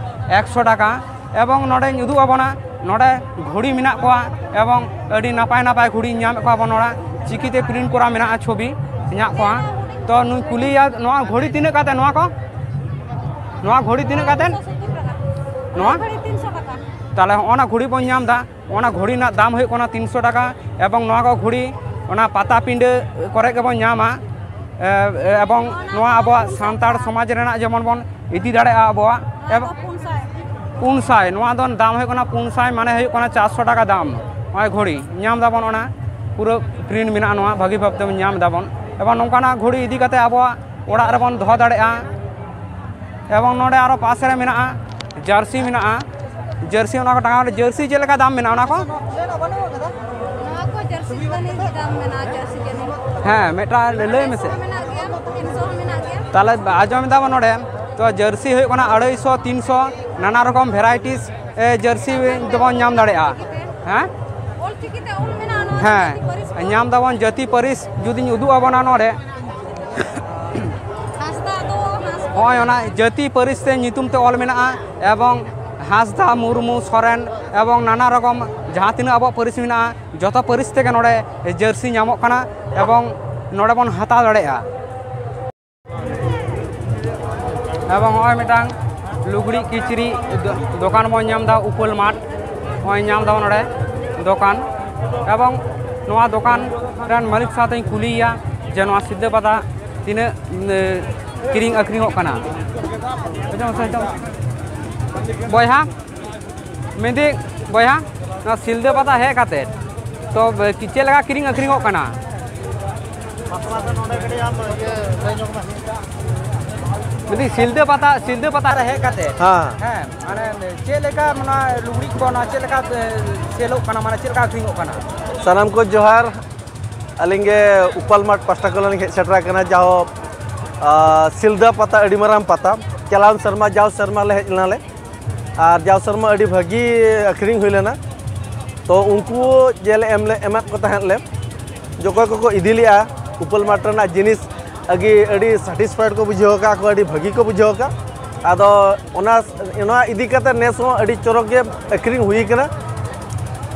ᱮᱠᱥᱚ ᱴᱟᱠᱟ᱾ ᱮᱵᱚᱝ ᱱᱚᱰᱮᱧ ᱩᱫᱩᱜ ᱟᱵᱚᱱᱟ, ᱱᱚᱰᱮ ᱜᱷᱩᱲᱤ ᱢᱮᱱᱟᱜ ᱠᱚᱣᱟ ᱮᱵᱚᱝ ᱟᱹᱰᱤ ᱱᱟᱯᱟᱭ ᱱᱟᱯᱟᱭ ᱜᱷᱩᱲᱤ ᱧᱟᱢᱮᱫ ᱠᱚᱣᱟ ᱵᱚᱱ᱾ ᱱᱚᱰᱮ ᱪᱤᱠᱤᱛᱮ ᱯᱨᱤᱱᱴ ᱠᱚᱨᱟ ᱢᱮᱱᱟᱜᱼᱟ, ᱪᱷᱚᱵᱤ ᱦᱮᱱᱟᱜ ᱠᱚᱣᱟ᱾ ᱛᱚ ᱱᱩᱭ ᱠᱩᱞᱤᱭᱮᱭᱟ, ᱱᱚᱣᱟ ᱜᱷᱩᱲᱤ ᱛᱤᱱᱟᱹᱜ ᱠᱟᱛᱮ ᱱᱚᱣᱟ ᱠᱚ? ᱱᱚᱣᱟ ᱜᱷᱩᱲᱤ ᱛᱤᱱᱟᱹᱜ ᱠᱟᱛᱮ? ᱱᱚᱣᱟ? ᱛᱤᱱᱥᱚ ᱴᱟᱠᱟ᱾ ᱛᱟᱦᱚᱞᱮ ᱦᱚᱸᱜᱼᱚ ᱱᱟ ᱜᱷᱩᱲᱤ ᱵᱚᱱ ᱧᱟᱢ ᱮᱫᱟ, ᱚᱱᱟ ᱜᱷᱩᱲᱤ ᱨᱮᱱᱟᱜ ᱫᱟᱢ ᱦᱩᱭᱩᱜ ᱠᱟᱱᱟ ᱛᱤᱱᱥᱚ ᱴᱟᱠᱟ᱾ ᱮᱵᱚᱝ ᱱᱚᱣᱟ ᱠᱚ ᱜᱷᱩᱲᱤ ᱚᱱᱟ ᱯᱟᱛᱟ ᱯᱤᱸᱰᱟᱹ ᱠᱚᱨᱮ ᱜᱮᱵᱚᱱ ᱧᱟᱢᱟ᱾ ᱮ, ᱮᱵᱚᱝ ᱱᱚᱣᱟ ᱟᱵᱚᱣᱟᱜ ᱥᱟᱱᱛᱟᱲ ᱥᱚᱢᱟᱡᱽ ᱨᱮᱱᱟᱜ ᱡᱮᱢᱚᱱ ᱵᱚᱱ ᱤᱫᱤ ᱫᱟᱲᱮᱭᱟᱜᱼᱟ ᱟᱵᱚᱣᱟᱜ᱾ ᱮᱵᱚᱝ ᱯᱩᱱ ᱥᱟᱭ᱾ ᱯᱩᱱ ᱥᱟᱭ, ᱱᱚᱣᱟ ᱫᱚ ᱫᱟᱢ ᱦᱩᱭᱩᱜ ᱠᱟᱱᱟ ᱯᱩᱱ ᱥᱟᱭ, ᱢᱟᱱᱮ ᱦᱩᱭᱩᱜ ᱠᱟᱱᱟ ᱪᱟᱨᱥᱚ ᱴᱟᱠᱟ ᱫᱟᱢ᱾ ᱱᱚᱜᱼᱚᱭ ᱜᱷᱩᱲᱤ ᱧᱟᱢ ᱫᱟᱵᱚᱱ, ᱚᱱᱟ ᱯᱩᱨᱟᱹ ᱯᱨᱤᱱᱴ ᱢᱮᱱᱟᱜᱼᱟ, ᱱᱚᱣᱟ ᱵᱷᱟᱹᱜᱤ ᱵᱷᱟᱵ ᱛᱮᱵᱚᱱ ᱧᱟᱢ ᱫᱟᱵᱚᱱ᱾ ᱮᱵᱚᱝ ᱱᱚᱝᱠᱟᱱᱟᱜ ᱜᱷᱩᱲᱤ ᱤᱫᱤ ᱠᱟᱛᱮ ᱟᱵᱚᱣᱟᱜ ᱚᱲᱟᱜ ᱨᱮᱵᱚᱱ ᱫᱚᱦᱚ ᱫᱟᱲᱮᱭᱟᱜᱼᱟ᱾ ᱮᱵᱚᱝ ᱱᱚᱰᱮ ᱟᱨᱚ ᱯᱟᱥᱮ ᱨᱮ ᱢᱮᱱᱟᱜᱼᱟ, ᱡᱟᱹᱨᱥᱤ ᱢᱮᱱᱟᱜᱼᱟ, ᱡᱟᱹᱨᱥᱤ, ᱚᱱᱟ ᱠᱚ ᱴᱟᱸᱜᱟᱣ ᱨᱮ᱾ ᱡᱟᱹᱨᱥᱤ ᱪᱮᱫ ᱞᱮᱠᱟ ᱫᱟᱢ ᱢᱮᱱᱟᱜᱼᱟ ᱚᱱᱟ ᱠᱚ? ᱱᱚᱣᱟ ᱠᱚ ᱡᱟᱹᱨᱥᱤ ᱫᱚ ᱱᱤᱛ ᱫᱟᱢ ᱢᱮᱱᱟᱜᱼᱟ, ᱡᱟᱹᱨᱥᱤ ᱡᱟᱹᱨᱥᱤ᱾ ᱦᱮᱸ, ᱢᱤᱫᱴᱟᱝ ᱞᱟᱹᱭ ᱢᱮᱥᱮ᱾ ᱢᱮᱱᱟᱜ ᱜᱮᱭᱟ, ᱛᱤᱱᱥᱚ ᱦᱚᱸ ᱢᱮᱱᱟᱜ ᱜᱮᱭᱟ᱾ ᱛᱟᱦᱚᱞᱮ ᱟᱸᱡᱚᱢ ᱮᱫᱟ ᱵᱚᱱ ᱱᱚᱰᱮ, ᱛᱚ ᱡᱟᱹᱨᱥᱤ ᱦᱩᱭᱩᱜ ᱠᱟᱱᱟ ᱟᱲᱟᱭᱥᱚ, ᱛᱤᱱᱥᱚ, ᱱᱟᱱᱟ ᱨᱚᱠᱚᱢ ᱵᱷᱮᱨᱟᱭᱴᱤᱥ, ᱮ, ᱡᱟᱹᱨᱥᱤ ᱫᱚᱵᱚᱱ ᱧᱟᱢ ᱫᱟᱲᱮᱭᱟᱜᱼᱟ᱾ ᱦᱮᱸ? ᱚᱞ ᱪᱤᱠᱤᱛᱮ ᱚᱞ ᱢᱮᱱᱟᱜᱼᱟ ᱱᱚᱣᱟ ᱦᱮᱸ, ᱡᱟᱹᱛᱤ ᱯᱟᱹᱨᱤᱥ ᱠᱚ᱾ ᱧᱟᱢ ᱫᱟᱵᱚᱱ ᱡᱟᱹᱛᱤ ᱯᱟᱹᱨᱤᱥ ᱡᱩᱫᱤᱧ ᱩᱫᱩᱜ ᱟᱵᱚᱱᱟ ᱱᱚᱰᱮ᱾ ᱦᱟᱸᱥᱫᱟ ᱫᱚ ᱦᱟᱸᱥᱫᱟ᱾ ᱦᱚᱸᱜᱼᱚᱭ ᱚᱱᱟ ᱡᱟᱹᱛᱤ ᱯᱟᱹᱨᱤᱥ ᱛᱮ ᱧᱩᱛᱩᱢ ᱛᱮ ᱚᱞ ᱢᱮᱱᱟᱜᱼᱟ, ᱮᱵᱚᱝ ᱦᱟᱸᱥᱫᱟ, ᱢᱩᱨᱢᱩ, ᱥᱚᱨᱮᱱ ᱮᱵᱚᱝ ᱱᱟᱱᱟ ᱨᱚᱠᱚᱢ ᱡᱟᱦᱟᱸ ᱛᱤᱱᱟᱹᱜ ᱟᱵᱚᱣᱟᱜ ᱯᱟᱹᱨᱤᱥ ᱢᱮᱱᱟᱜᱼᱟ, ᱡᱚᱛᱚ ᱯᱟᱹᱨᱤᱥ ᱛᱮᱜᱮ ᱱᱚᱰᱮ ᱡᱟᱹᱨᱥᱤ ᱧᱟᱢᱚᱜ ᱠᱟᱱᱟ ᱮᱵᱚᱝ ᱱᱚᱰᱮ ᱵᱚᱱ ᱦᱟᱛᱟᱣ ᱫᱟᱲᱮᱭᱟᱜᱼᱟ᱾ ᱮᱵᱚᱝ ᱱᱚᱜᱼᱚᱭ ᱢᱤᱫᱴᱟᱝ ᱞᱩᱜᱽᱲᱤᱡ ᱠᱤᱪᱨᱤᱡ ᱫᱚ-, ᱫᱚᱠᱟᱱ ᱵᱚᱱ ᱧᱟᱢ ᱮᱫᱟ, ᱩᱯᱟᱹᱞ ᱢᱟᱨᱴ᱾ ᱱᱚᱜᱼᱚᱭ ᱧᱟᱢ ᱮᱫᱟ ᱱᱚᱰᱮ ᱫᱚᱠᱟᱱ, ᱮᱵᱚᱝ ᱱᱚᱣᱟ ᱫᱚᱠᱟᱱ ᱨᱮᱱ ᱢᱟᱹᱞᱤᱠ ᱥᱟᱶᱛᱮᱧ ᱠᱩᱞᱤᱭᱮᱭᱟ ᱡᱮ ᱱᱚᱣᱟ ᱥᱤᱞᱫᱟᱹ ᱯᱟᱛᱟ ᱛᱤᱱᱟᱹᱜ, ᱮ, ᱠᱤᱨᱤᱧ ᱟᱹᱠᱷᱨᱤᱧᱚᱜ ᱠᱟᱱᱟ᱾ ᱵᱚᱭᱦᱟ, ᱢᱮᱱᱫᱟᱹᱧ ᱵᱚᱭᱦᱟ, ᱱᱚᱣᱟ ᱥᱤᱞᱫᱟᱹ ᱯᱟᱛᱟ ᱦᱮᱡ ᱠᱟᱛᱮ ᱛᱚ ᱪᱮᱫ ᱞᱮᱠᱟ ᱠᱤᱨᱤᱧ ᱟᱹᱠᱷᱨᱤᱧᱚᱜ ᱠᱟᱱᱟ? ᱢᱮᱱᱫᱟᱹᱧ ᱥᱤᱞᱫᱟᱹ ᱯᱟᱛᱟ, ᱥᱤᱞᱫᱟᱹ ᱯᱟᱛᱟ ᱨᱮ ᱦᱮᱡ ᱠᱟᱛᱮ, ᱦᱮᱸ᱾ ᱦᱮᱸ, ᱢᱟᱱᱮ ᱪᱮᱫ ᱞᱮᱠᱟ ᱚᱱᱟ ᱞᱩᱜᱽᱲᱤᱡ ᱠᱚ, ᱚᱱᱟ ᱪᱮᱫ ᱞᱮᱠᱟ ᱥᱮᱞᱚᱜ ᱠᱟᱱᱟ, ᱢᱟᱱᱮ ᱪᱮᱫ ᱞᱮᱠᱟ ᱟᱹᱠᱷᱨᱤᱧᱚᱜ ᱠᱟᱱᱟ? ᱥᱟᱱᱟᱢ ᱠᱚ ᱡᱚᱦᱟᱨ᱾ ᱟᱹᱞᱤᱧ ᱜᱮ ᱩᱯᱟᱞ ᱢᱟᱴ ᱯᱟᱦᱴᱟ ᱠᱷᱚᱱ ᱞᱤᱧ ᱦᱮᱡ ᱥᱮᱴᱮᱨ ᱟᱠᱟᱱᱟ, ᱡᱟᱦᱳ, ᱟ, ᱥᱤᱞᱫᱟᱹ ᱯᱟᱛᱟ, ᱟᱹᱰᱤ ᱢᱟᱨᱟᱝ ᱯᱟᱛᱟ᱾ ᱪᱟᱞᱟᱣᱮᱱ ᱥᱮᱨᱢᱟ, ᱡᱟᱣ ᱥᱮᱨᱢᱟ ᱞᱮ ᱦᱮᱡ ᱞᱮᱱᱟᱞᱮ, ᱟᱨ ᱡᱟᱣ ᱥᱮᱨᱢᱟ ᱟᱹᱰᱤ ᱵᱷᱟᱹᱜᱤ ᱟᱹᱠᱷᱨᱤᱧ ᱦᱩᱭ ᱞᱮᱱᱟ᱾ ᱛᱚ ᱩᱱᱠᱩ ᱡᱮᱞᱮ ᱮᱢ ᱞᱮ, ᱮᱢᱟᱫ ᱠᱚ ᱛᱟᱦᱮᱸᱫ ᱞᱮ, ᱡᱚᱠᱚᱭ ᱠᱚᱠᱚ ᱤᱫᱤ ᱞᱮᱜᱼᱟ ᱩᱯᱟᱞ ᱢᱟᱴ ᱨᱮᱱᱟᱜ ᱡᱤᱱᱤᱥ, ᱟᱹᱰᱤ, ᱟᱹᱰᱤ ᱥᱟᱴᱤᱥᱯᱷᱟᱭᱮᱰ ᱠᱚ ᱵᱩᱡᱷᱟᱹᱣ ᱟᱠᱟᱫ ᱠᱚ, ᱟᱹᱰᱤ ᱵᱷᱟᱹᱜᱤ ᱠᱚ ᱵᱩᱡᱷᱟᱹᱣ ᱟᱠᱟᱫ᱾ ᱟᱫᱚ ᱚᱱᱟ, ᱱᱚᱣᱟ ᱤᱫᱤ ᱠᱟᱛᱮ ᱱᱮᱥ ᱦᱚᱸ ᱟᱹᱰᱤ ᱪᱚᱨᱚᱠ ᱜᱮ ᱟᱹᱠᱷᱨᱤᱧ ᱦᱩᱭ ᱠᱟᱱᱟ,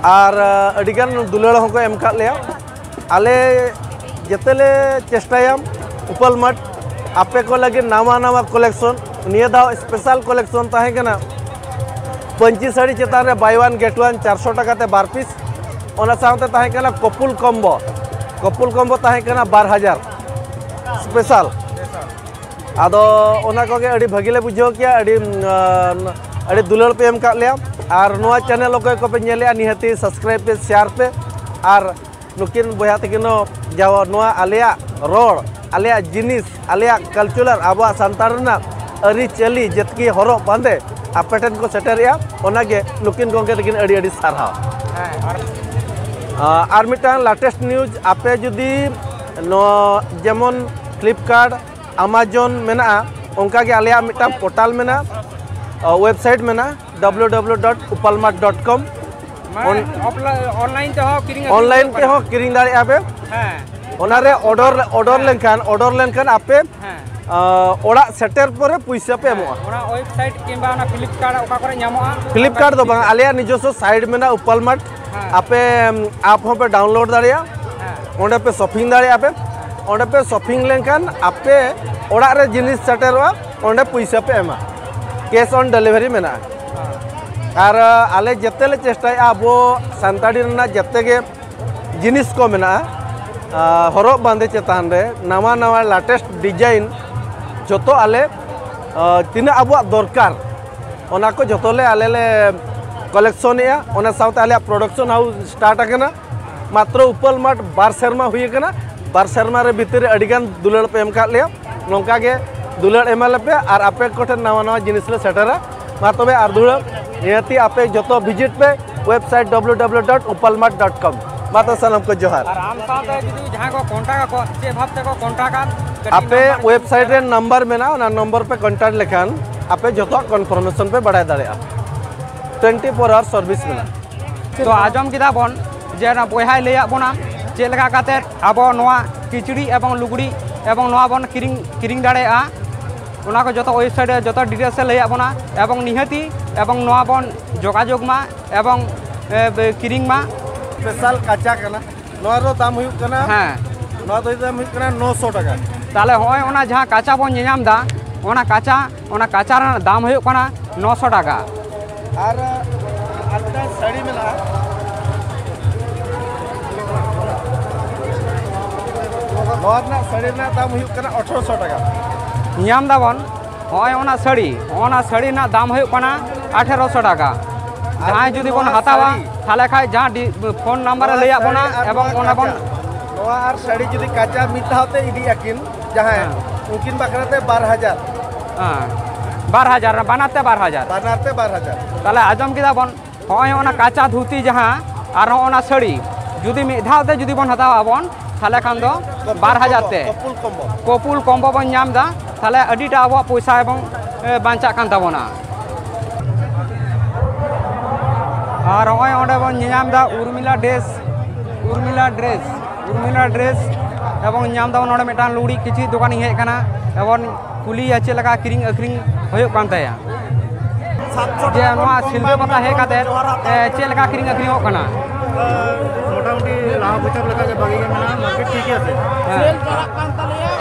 ᱟᱨ ᱟᱹᱰᱤᱜᱟᱱ ᱫᱩᱞᱟᱹᱲ ᱦᱚᱸᱠᱚ ᱮᱢ ᱟᱠᱟᱫ ᱞᱮᱭᱟ᱾ ᱟᱞᱮ ᱡᱮᱛᱮ ᱞᱮ ᱪᱮᱥᱴᱟᱭᱟ ᱩᱯᱟᱞ ᱢᱟᱴ ᱟᱯᱮ ᱠᱚ ᱞᱟᱹᱜᱤᱫ ᱱᱟᱣᱟ ᱱᱟᱣᱟ ᱠᱚᱞᱮᱠᱥᱚᱱ᱾ ᱱᱤᱭᱟᱹ ᱫᱷᱟᱣ ᱥᱯᱮᱥᱟᱞ ᱠᱚᱞᱮᱠᱥᱚᱱ ᱛᱟᱦᱮᱸ ᱠᱟᱱᱟ ᱯᱟᱹᱧᱪᱤ ᱥᱟᱹᱲᱤ ᱪᱮᱛᱟᱱ ᱨᱮ ᱵᱟᱭ ᱚᱣᱟᱱ ᱜᱮᱴ ᱚᱣᱟᱱ, ᱪᱟᱨᱥᱚ ᱴᱟᱠᱟ ᱛᱮ ᱵᱟᱨ ᱯᱤᱥ᱾ ᱚᱱᱟ ᱥᱟᱶᱛᱮ ᱛᱟᱦᱮᱸ ᱠᱟᱱᱟ ᱠᱚᱯᱩᱞ ᱠᱚᱢᱵᱚ, ᱠᱚᱯᱩᱞ ᱠᱚᱢᱵᱚ ᱛᱟᱦᱮᱸ ᱠᱟᱱᱟ ᱵᱟᱨ ᱦᱟᱡᱟᱨ ᱥᱯᱮᱥᱟᱞ᱾ ᱟᱫᱚ ᱚᱱᱟ ᱠᱚᱜᱮ ᱟᱹᱰᱤ ᱵᱷᱟᱹᱜᱤ ᱞᱮ ᱵᱩᱡᱷᱟᱹᱣ ᱠᱮᱭᱟ, ᱟᱹᱰᱤ, ᱟᱸ, ᱟᱹᱰᱤ ᱫᱩᱞᱟᱹᱲ ᱯᱮ ᱮᱢ ᱠᱟᱜ ᱞᱮᱭᱟ᱾ ᱟᱨ ᱱᱚᱣᱟ ᱪᱮᱱᱮᱞ ᱚᱠᱚᱭ ᱠᱚᱯᱮ ᱧᱮᱞᱮᱜᱼᱟ, ᱱᱤᱦᱟᱹᱛᱤ ᱥᱟᱵᱥᱠᱨᱟᱭᱤᱵ ᱯᱮ, ᱥᱮᱭᱟᱨ ᱯᱮ, ᱟᱨ ᱱᱩᱠᱤᱱ ᱵᱚᱭᱦᱟ ᱛᱟᱹᱠᱤᱱ ᱦᱚᱸ ᱡᱟᱣ ᱱᱚᱣᱟ ᱟᱞᱮᱭᱟᱜ ᱨᱚᱲ, ᱟᱞᱮᱭᱟᱜ ᱡᱤᱱᱤᱥ, ᱟᱞᱮᱭᱟᱜ ᱠᱟᱞᱪᱟᱨ, ᱟᱵᱚᱣᱟᱜ ᱥᱟᱱᱛᱟᱲ ᱨᱮᱱᱟᱜ ᱟᱹᱨᱤᱪᱟᱹᱞᱤ, ᱡᱮᱛᱠᱤ ᱦᱚᱨᱚᱜ ᱵᱟᱸᱫᱮ ᱟᱯᱮ ᱴᱷᱮᱱ ᱠᱚ ᱥᱮᱴᱮᱨᱮᱜᱼᱟ, ᱚᱱᱟᱜᱮ ᱱᱩᱠᱤᱱ ᱜᱚᱢᱠᱮ ᱛᱟᱹᱠᱤᱱ ᱟᱹᱰᱤ ᱟᱹᱰᱤ ᱥᱟᱨᱦᱟᱣ᱾ ᱦᱮᱸ, ᱟᱨ ᱟᱨ ᱢᱤᱫᱴᱟᱝ latest news, ᱟᱯᱮ ᱡᱩᱫᱤ ᱱᱚᱣᱟ ᱡᱮᱢᱚᱱ ᱯᱷᱞᱤᱯᱠᱟᱨᱴ, ᱟᱢᱟᱡᱚᱱ ᱢᱮᱱᱟᱜᱼᱟ, ᱚᱱᱠᱟᱜᱮ ᱟᱞᱮᱭᱟᱜ ᱢᱤᱫᱴᱟᱝ ᱯᱳᱨᱴᱟᱞ ᱢᱮᱱᱟᱜᱼᱟ, ᱣᱮᱵᱥᱟᱭᱤᱴ ᱢᱮᱱᱟᱜᱼᱟ, W W dot upalmart dot com. ᱢᱟᱱᱮ ᱚᱱᱞᱟᱭᱤᱱ ᱛᱮᱦᱚᱸ ᱠᱤᱨᱤᱧ ᱟᱹᱠᱷᱨᱤᱧ ᱚᱱᱞᱟᱭᱤᱱ ᱦᱩᱭᱩᱜ ᱠᱟᱱᱟ? ᱛᱮᱦᱚᱸ ᱠᱤᱨᱤᱧ ᱫᱟᱲᱮᱭᱟᱜᱼᱟ ᱯᱮ᱾ ᱦᱮᱸ᱾ ᱚᱱᱟᱨᱮ ᱚᱰᱟᱨ, ᱚᱰᱟᱨ ᱞᱮᱱᱠᱷᱟᱱ, ᱚᱰᱟᱨ ᱞᱮᱱᱠᱷᱟᱱ ᱟᱯᱮ, ᱦᱮᱸ᱾ ᱟᱸ, ᱚᱲᱟᱜ ᱥᱮᱴᱮᱨ ᱯᱚᱨᱮ ᱯᱩᱭᱥᱟᱹ ᱯᱮ ᱮᱢᱚᱜᱼᱟ᱾ ᱚᱱᱟ ᱣᱮᱵᱥᱟᱭᱤᱴ ᱠᱤᱝᱵᱟ ᱚᱱᱟ ᱯᱷᱞᱤᱯᱠᱟᱨᱴ ᱚᱠᱟ ᱠᱚᱨᱮ ᱧᱟᱢᱚᱜᱼᱟ? ᱯᱷᱞᱤᱯᱠᱟᱨᱴ ᱫᱚ ᱵᱟᱝ, ᱟᱞᱮᱭᱟᱜ ᱱᱤᱡᱚᱥᱥᱚ ᱥᱟᱭᱤᱴ ᱢᱮᱱᱟᱜᱼᱟ, ᱩᱯᱟᱞᱢᱟᱨᱴ᱾ ᱦᱮᱸ᱾ ᱟᱯᱮ, ᱩᱢ, ᱟᱯ ᱦᱚᱸᱯᱮ ᱰᱟᱣᱩᱱᱞᱳᱰ ᱫᱟᱲᱮᱭᱟᱜᱼᱟ᱾ ᱦᱮᱸ᱾ ᱚᱸᱰᱮ ᱯᱮ ᱥᱚᱯᱤᱝ ᱫᱟᱲᱮᱭᱟᱜᱼᱟ ᱯᱮ᱾ ᱚᱸᱰᱮ ᱯᱮ ᱥᱚᱯᱤᱝ ᱞᱮᱱᱠᱷᱟᱱ ᱟᱯᱮ ᱚᱲᱟᱜ ᱨᱮ ᱡᱤᱱᱤᱥ ᱥᱮᱴᱮᱨᱚᱜᱼᱟ, ᱚᱸᱰᱮ ᱯᱩᱭᱥᱟᱹ ᱯᱮ ᱮᱢᱟ᱾ ᱠᱮᱥ ᱚᱱ ᱰᱮᱞᱤᱵᱷᱟᱨᱤ ᱢᱮᱱᱟᱜᱼᱟ᱾ ᱦᱮᱸ᱾ ᱟᱨ, ᱟ, ᱟᱞᱮ ᱡᱮᱛᱮ ᱞᱮ ᱪᱮᱥᱴᱟᱭᱮᱫᱼᱟ ᱟᱵᱚ ᱥᱟᱱᱛᱟᱲᱤ ᱨᱮᱱᱟᱜ ᱡᱮᱛᱮ ᱜᱮ ᱡᱤᱱᱤᱥ ᱠᱚ ᱢᱮᱱᱟᱜᱼᱟ, ᱟ, ᱦᱚᱨᱚᱜ ᱵᱟᱸᱫᱮ ᱪᱮᱛᱟᱱ ᱨᱮ ᱱᱟᱣᱟ ᱱᱟᱣᱟ latest design ᱡᱷᱚᱛᱚ ᱟᱞᱮ, ᱟ, ᱛᱤᱱᱟᱹᱜ ᱟᱵᱚᱣᱟᱜ ᱫᱚᱨᱠᱟᱨ, ᱚᱱᱟ ᱠᱚ ᱡᱷᱚᱛᱚ ᱞᱮ, ᱟᱞᱮ ᱞᱮ ᱠᱟᱞᱮᱠᱥᱚᱱᱮᱜᱼᱟ᱾ ᱚᱱᱟ ᱥᱟᱶᱛᱮ ᱟᱞᱮᱭᱟᱜ ᱯᱨᱚᱰᱟᱠᱥᱚᱱ ᱦᱟᱣᱩᱥ ᱥᱴᱟᱨᱴ ᱟᱠᱟᱱᱟ᱾ ᱢᱟᱛᱨᱚ ᱩᱯᱟᱞ ᱢᱟᱴ ᱵᱟᱨ ᱥᱮᱨᱢᱟ ᱦᱩᱭ ᱟᱠᱟᱱᱟ᱾ ᱵᱟᱨ ᱥᱮᱨᱢᱟ ᱨᱮ ᱵᱷᱤᱛᱤᱨ ᱨᱮ ᱟᱹᱰᱤ ᱜᱟᱱ ᱫᱩᱞᱟᱹᱲ ᱯᱮ ᱮᱢ ᱠᱟᱜ ᱞᱮᱭᱟ᱾ ᱱᱚᱝᱠᱟ ᱜᱮ ᱫᱩᱞᱟᱹᱲ ᱮᱢᱟ ᱞᱮᱯᱮ ᱟᱨ ᱟᱯᱮ ᱠᱚᱴᱷᱮᱱ ᱱᱟᱣᱟ ᱱᱟᱣᱟ ᱡᱤᱱᱤᱥ ᱞᱮ ᱥᱮᱴᱮᱨᱟ᱾ ᱢᱟ ᱛᱚᱵᱮ ᱟᱨ ᱫᱩᱞᱟᱹᱲ ᱱᱤᱦᱟᱹᱛᱤ ᱟᱯᱮ ᱡᱚᱛᱚ ᱵᱷᱤᱡᱤᱴ ᱯᱮ website W W W dot ᱩᱯᱟᱞ mart dot com. ᱢᱟ ᱛᱚ ᱥᱟᱱᱟᱢ ᱠᱚ ᱡᱚᱦᱟᱨ᱾ ᱟᱨ ᱟᱢ ᱥᱟᱶᱛᱮ ᱡᱩᱫᱤ ᱡᱟᱦᱟᱸᱭ ᱠᱚ ᱠᱚᱱᱴᱟᱠ ᱟᱠᱚ, ᱪᱮᱫ ᱵᱷᱟᱵ ᱛᱮᱠᱚ ᱠᱚᱱᱴᱟᱠᱟ? ᱠᱟᱹᱴᱤᱡ ᱟᱯᱮ ᱱᱟᱢᱵᱟᱨ ᱣᱮᱵᱥᱟᱭᱤᱴ ᱨᱮ ᱱᱟᱢᱵᱟᱨ ᱢᱮᱱᱟᱜᱼᱟ, ᱚᱱᱟ ᱱᱚᱢᱵᱚᱨ ᱯᱮ ᱠᱚᱱᱴᱟᱠᱴ ᱞᱮᱠᱷᱟᱱ ᱟᱯᱮ ᱡᱚᱛᱚᱣᱟᱜ ᱠᱚᱱᱯᱷᱟᱨᱢᱮᱥᱚᱱ ᱯᱮ ᱵᱟᱲᱟᱭ ᱫᱟᱲᱮᱭᱟᱜᱼᱟ᱾ ᱴᱩᱭᱮᱱᱴᱤ ᱯᱷᱳᱨ ᱟᱣᱟᱨ ᱥᱟᱨᱵᱷᱤᱥ ᱢᱮᱱᱟᱜᱼᱟ᱾ ᱛᱚ ᱟᱸᱡᱚᱢ ᱠᱮᱫᱟ ᱵᱚᱱ ᱡᱮ ᱚᱱᱟ ᱵᱚᱭᱦᱟᱭ ᱞᱟᱹᱭᱟᱫ ᱵᱚᱱᱟ ᱪᱮᱫ ᱞᱮᱠᱟ ᱠᱟᱛᱮᱫ ᱟᱵᱚ ᱱᱚᱣᱟ ᱠᱤᱪᱨᱤᱡ ᱮᱵᱚᱝ ᱞᱩᱜᱽᱲᱤ ᱮᱵᱚᱝ ᱱᱚᱣᱟ ᱵᱚᱱ ᱠᱤᱨᱤᱧ, ᱠᱤᱨᱤᱧ ᱫᱟᱲᱮᱭᱟᱜᱼᱟ᱾ ᱚᱱᱟ ᱠᱚ ᱡᱚᱛᱚ ᱣᱮᱵᱥᱟᱭᱤᱴ ᱨᱮ ᱡᱚᱛᱚ ᱰᱤᱴᱮᱞᱥ ᱮ ᱞᱟᱹᱭᱟᱫ ᱵᱚᱱᱟ ᱮᱵᱚᱝ ᱱᱤᱦᱟᱹᱛᱤ ᱮᱵᱚᱝ ᱱᱚᱣᱟ ᱵᱚᱱ ᱡᱳᱜᱟᱡᱳᱜᱽ ᱢᱟ ᱮᱵᱚᱝ, ᱮ, ᱵᱮ-, ᱠᱤᱨᱤᱧ ᱢᱟ᱾ ᱥᱯᱮᱥᱟᱞ ᱠᱟᱪᱟ ᱠᱟᱱᱟ᱾ ᱱᱚᱣᱟ ᱨᱮᱫᱚ ᱫᱟᱢ ᱦᱩᱭᱩᱜ ᱠᱟᱱᱟ, ᱦᱮᱸ᱾ ᱱᱚᱣᱟ ᱫᱚ ᱫᱟᱢ ᱦᱩᱭᱩᱜ ᱠᱟᱱᱟ ᱱᱚᱥᱚ ᱴᱟᱠᱟ᱾ ᱛᱟᱦᱞᱮ ᱦᱚᱸᱜᱼᱚᱭ ᱚᱱᱟ ᱡᱟᱦᱟᱸ ᱠᱟᱪᱟ ᱵᱚᱱ ᱧᱮᱧᱟᱢ ᱮᱫᱟ, ᱚᱱᱟ ᱠᱟᱪᱟ, ᱚᱱᱟ ᱠᱟᱪᱟ ᱨᱮᱱᱟᱜ ᱫᱟᱢ ᱦᱩᱭᱩᱜ ᱠᱟᱱᱟ ᱱᱚᱥᱚ ᱴᱟᱠᱟ᱾ ᱟᱨ, ᱟᱨ ᱢᱤᱫᱴᱟᱝ ᱥᱟᱹᱲᱤ ᱢᱮᱱᱟᱜᱼᱟ᱾ ᱱᱚᱣᱟ ᱨᱮᱱᱟᱜ ᱥᱟᱹᱲᱤ ᱨᱮᱱᱟᱜ ᱫᱟᱢ ᱦᱩᱭᱩᱜ ᱠᱟᱱᱟ ᱟᱴᱷᱨᱚᱥᱚ ᱴᱟᱠᱟ᱾ ᱧᱟᱢ ᱫᱟᱵᱚᱱ ᱦᱚᱸᱜᱼᱚᱭ ᱚᱱᱟ ᱥᱟᱹᱲᱤ, ᱚᱱᱟ ᱥᱟᱹᱲᱤ ᱨᱮᱱᱟᱜ ᱫᱟᱢ ᱦᱩᱭᱩᱜ ᱠᱟᱱᱟ ᱟᱴᱷᱮᱨᱚᱥᱚ ᱴᱟᱠᱟ᱾ ᱟᱨ ᱡᱟᱦᱟᱸᱭ ᱡᱩᱫᱤ ᱡᱩᱫᱤ ᱵᱚᱱ ᱱᱚᱣᱟ ᱦᱟᱛᱟᱣᱟ, ᱥᱟᱹᱲᱤ, ᱛᱟᱦᱚᱞᱮ ᱠᱷᱟᱡ ᱡᱟᱦᱟᱸ ᱰᱤ-, ᱯᱷᱳᱱ ᱱᱟᱢᱵᱟᱨᱮ ᱱᱚᱣᱟ ᱞᱟᱹᱭᱟᱫ ᱥᱟᱹᱲᱤ ᱵᱚᱱᱟ ᱟᱨ ᱮᱵᱚᱝ ᱱᱚᱣᱟ ᱚᱱᱟ ᱵᱚᱱ ᱠᱟᱪᱟ, ᱱᱚᱣᱟ ᱟᱨ ᱥᱟᱹᱲᱤ ᱡᱩᱫᱤ ᱠᱟᱪᱟ ᱢᱤᱫ ᱫᱷᱟᱣ ᱛᱮ ᱤᱫᱤ ᱟᱹᱠᱤᱱ ᱡᱟᱦᱟᱸᱭ, ᱦᱮᱸ᱾ ᱩᱱᱠᱤᱱ ᱵᱟᱠᱷᱨᱟ ᱛᱮ ᱵᱟᱨ ᱦᱟᱡᱟᱨ᱾ ᱦᱮᱸ, ᱵᱟᱨ ᱦᱟᱡᱟᱨ, ᱵᱟᱱᱟᱨ ᱛᱮ ᱵᱟᱨ ᱦᱟᱡᱟᱨ᱾ ᱵᱟᱱᱟᱨ ᱛᱮ ᱵᱟᱨ ᱦᱟᱡᱟᱨ᱾ ᱛᱟᱦᱚᱞᱮ ᱟᱸᱡᱚᱢ ᱠᱮᱫᱟ ᱵᱚᱱ, ᱦᱚᱸᱜᱼᱚᱭ ᱚᱱᱟ ᱠᱟᱪᱟ ᱫᱷᱩᱛᱤ ᱡᱟᱦᱟᱸ ᱟᱨ ᱦᱚᱸ ᱚᱱᱟ ᱥᱟᱹᱲᱤ ᱡᱩᱫᱤ ᱢᱤᱫ ᱫᱷᱟᱣ ᱛᱮ ᱡᱩᱫᱤ ᱵᱚᱱ ᱦᱟᱛᱟᱣᱟ ᱵᱚᱱ, ᱛᱟᱦᱚᱞᱮ ᱠᱷᱟᱱ ᱫᱚ ᱵᱟᱨ ᱦᱟᱡᱟᱨ ᱛᱮ ᱠᱚᱯᱩᱞ ᱠᱚᱢᱵᱚ᱾ ᱠᱚᱯᱩᱞ ᱠᱚᱢᱵᱚ ᱵᱚᱱ ᱧᱟᱢ ᱮᱫᱟ, ᱛᱟᱦᱚᱞᱮ ᱟᱹᱰᱤᱴᱟ ᱟᱵᱚᱣᱟᱜ ᱯᱚᱭᱥᱟ ᱮᱵᱚᱝ, ᱮ, ᱵᱟᱧᱪᱟᱜ ᱠᱟᱱ ᱛᱟᱵᱚᱱᱟ᱾ ᱟᱨ ᱦᱚᱸᱜᱼᱚᱭ ᱚᱸᱰᱮ ᱵᱚᱱ ᱧᱮᱧᱟᱢ ᱮᱫᱟ ᱩᱨᱢᱤᱞᱟ ᱰᱨᱮᱥ, ᱩᱨᱢᱤᱞᱟ ᱰᱨᱮᱥ, ᱩᱨᱢᱤᱞᱟ ᱰᱨᱮᱥ ᱮᱵᱚᱝ ᱧᱟᱢ ᱮᱫᱟ ᱱᱚᱰᱮ ᱢᱤᱫᱴᱟᱝ ᱞᱩᱜᱽᱲᱤ ᱠᱤᱪᱨᱤᱡ ᱫᱚᱠᱟᱱᱤᱧ ᱦᱮᱡ ᱟᱠᱟᱱᱟ ᱮᱵᱚᱝ ᱠᱩᱞᱤᱭᱟ ᱪᱮᱫ ᱞᱮᱠᱟ ᱠᱤᱨᱤᱧ ᱟᱹᱠᱷᱨᱤᱧ ᱦᱩᱭᱩᱜ ᱠᱟᱱ ᱛᱟᱭᱟ᱾ ᱡᱮ ᱱᱚᱣᱟ ᱥᱤᱞᱫᱟᱹ ᱯᱟᱛᱟ ᱦᱮᱡ ᱠᱟᱛᱮ, ᱮ, ᱪᱮᱫ ᱞᱮᱠᱟ ᱠᱤᱨᱤᱧ ᱟᱹᱠᱷᱨᱤᱧᱚᱜ ᱠᱟᱱᱟ? ᱢᱚᱴᱟᱢᱩᱴᱤ ᱞᱟᱦᱟ ᱵᱚᱪᱷᱚᱨ ᱞᱮᱠᱟ ᱜᱮ ᱵᱷᱟᱜᱤ ᱜᱮ ᱢᱮᱱᱟᱜᱼᱟ, ᱢᱟᱨᱠᱮᱴ ᱴᱷᱤᱠ ᱜᱮ ᱟᱪᱷᱮ᱾ ᱦᱮᱸ᱾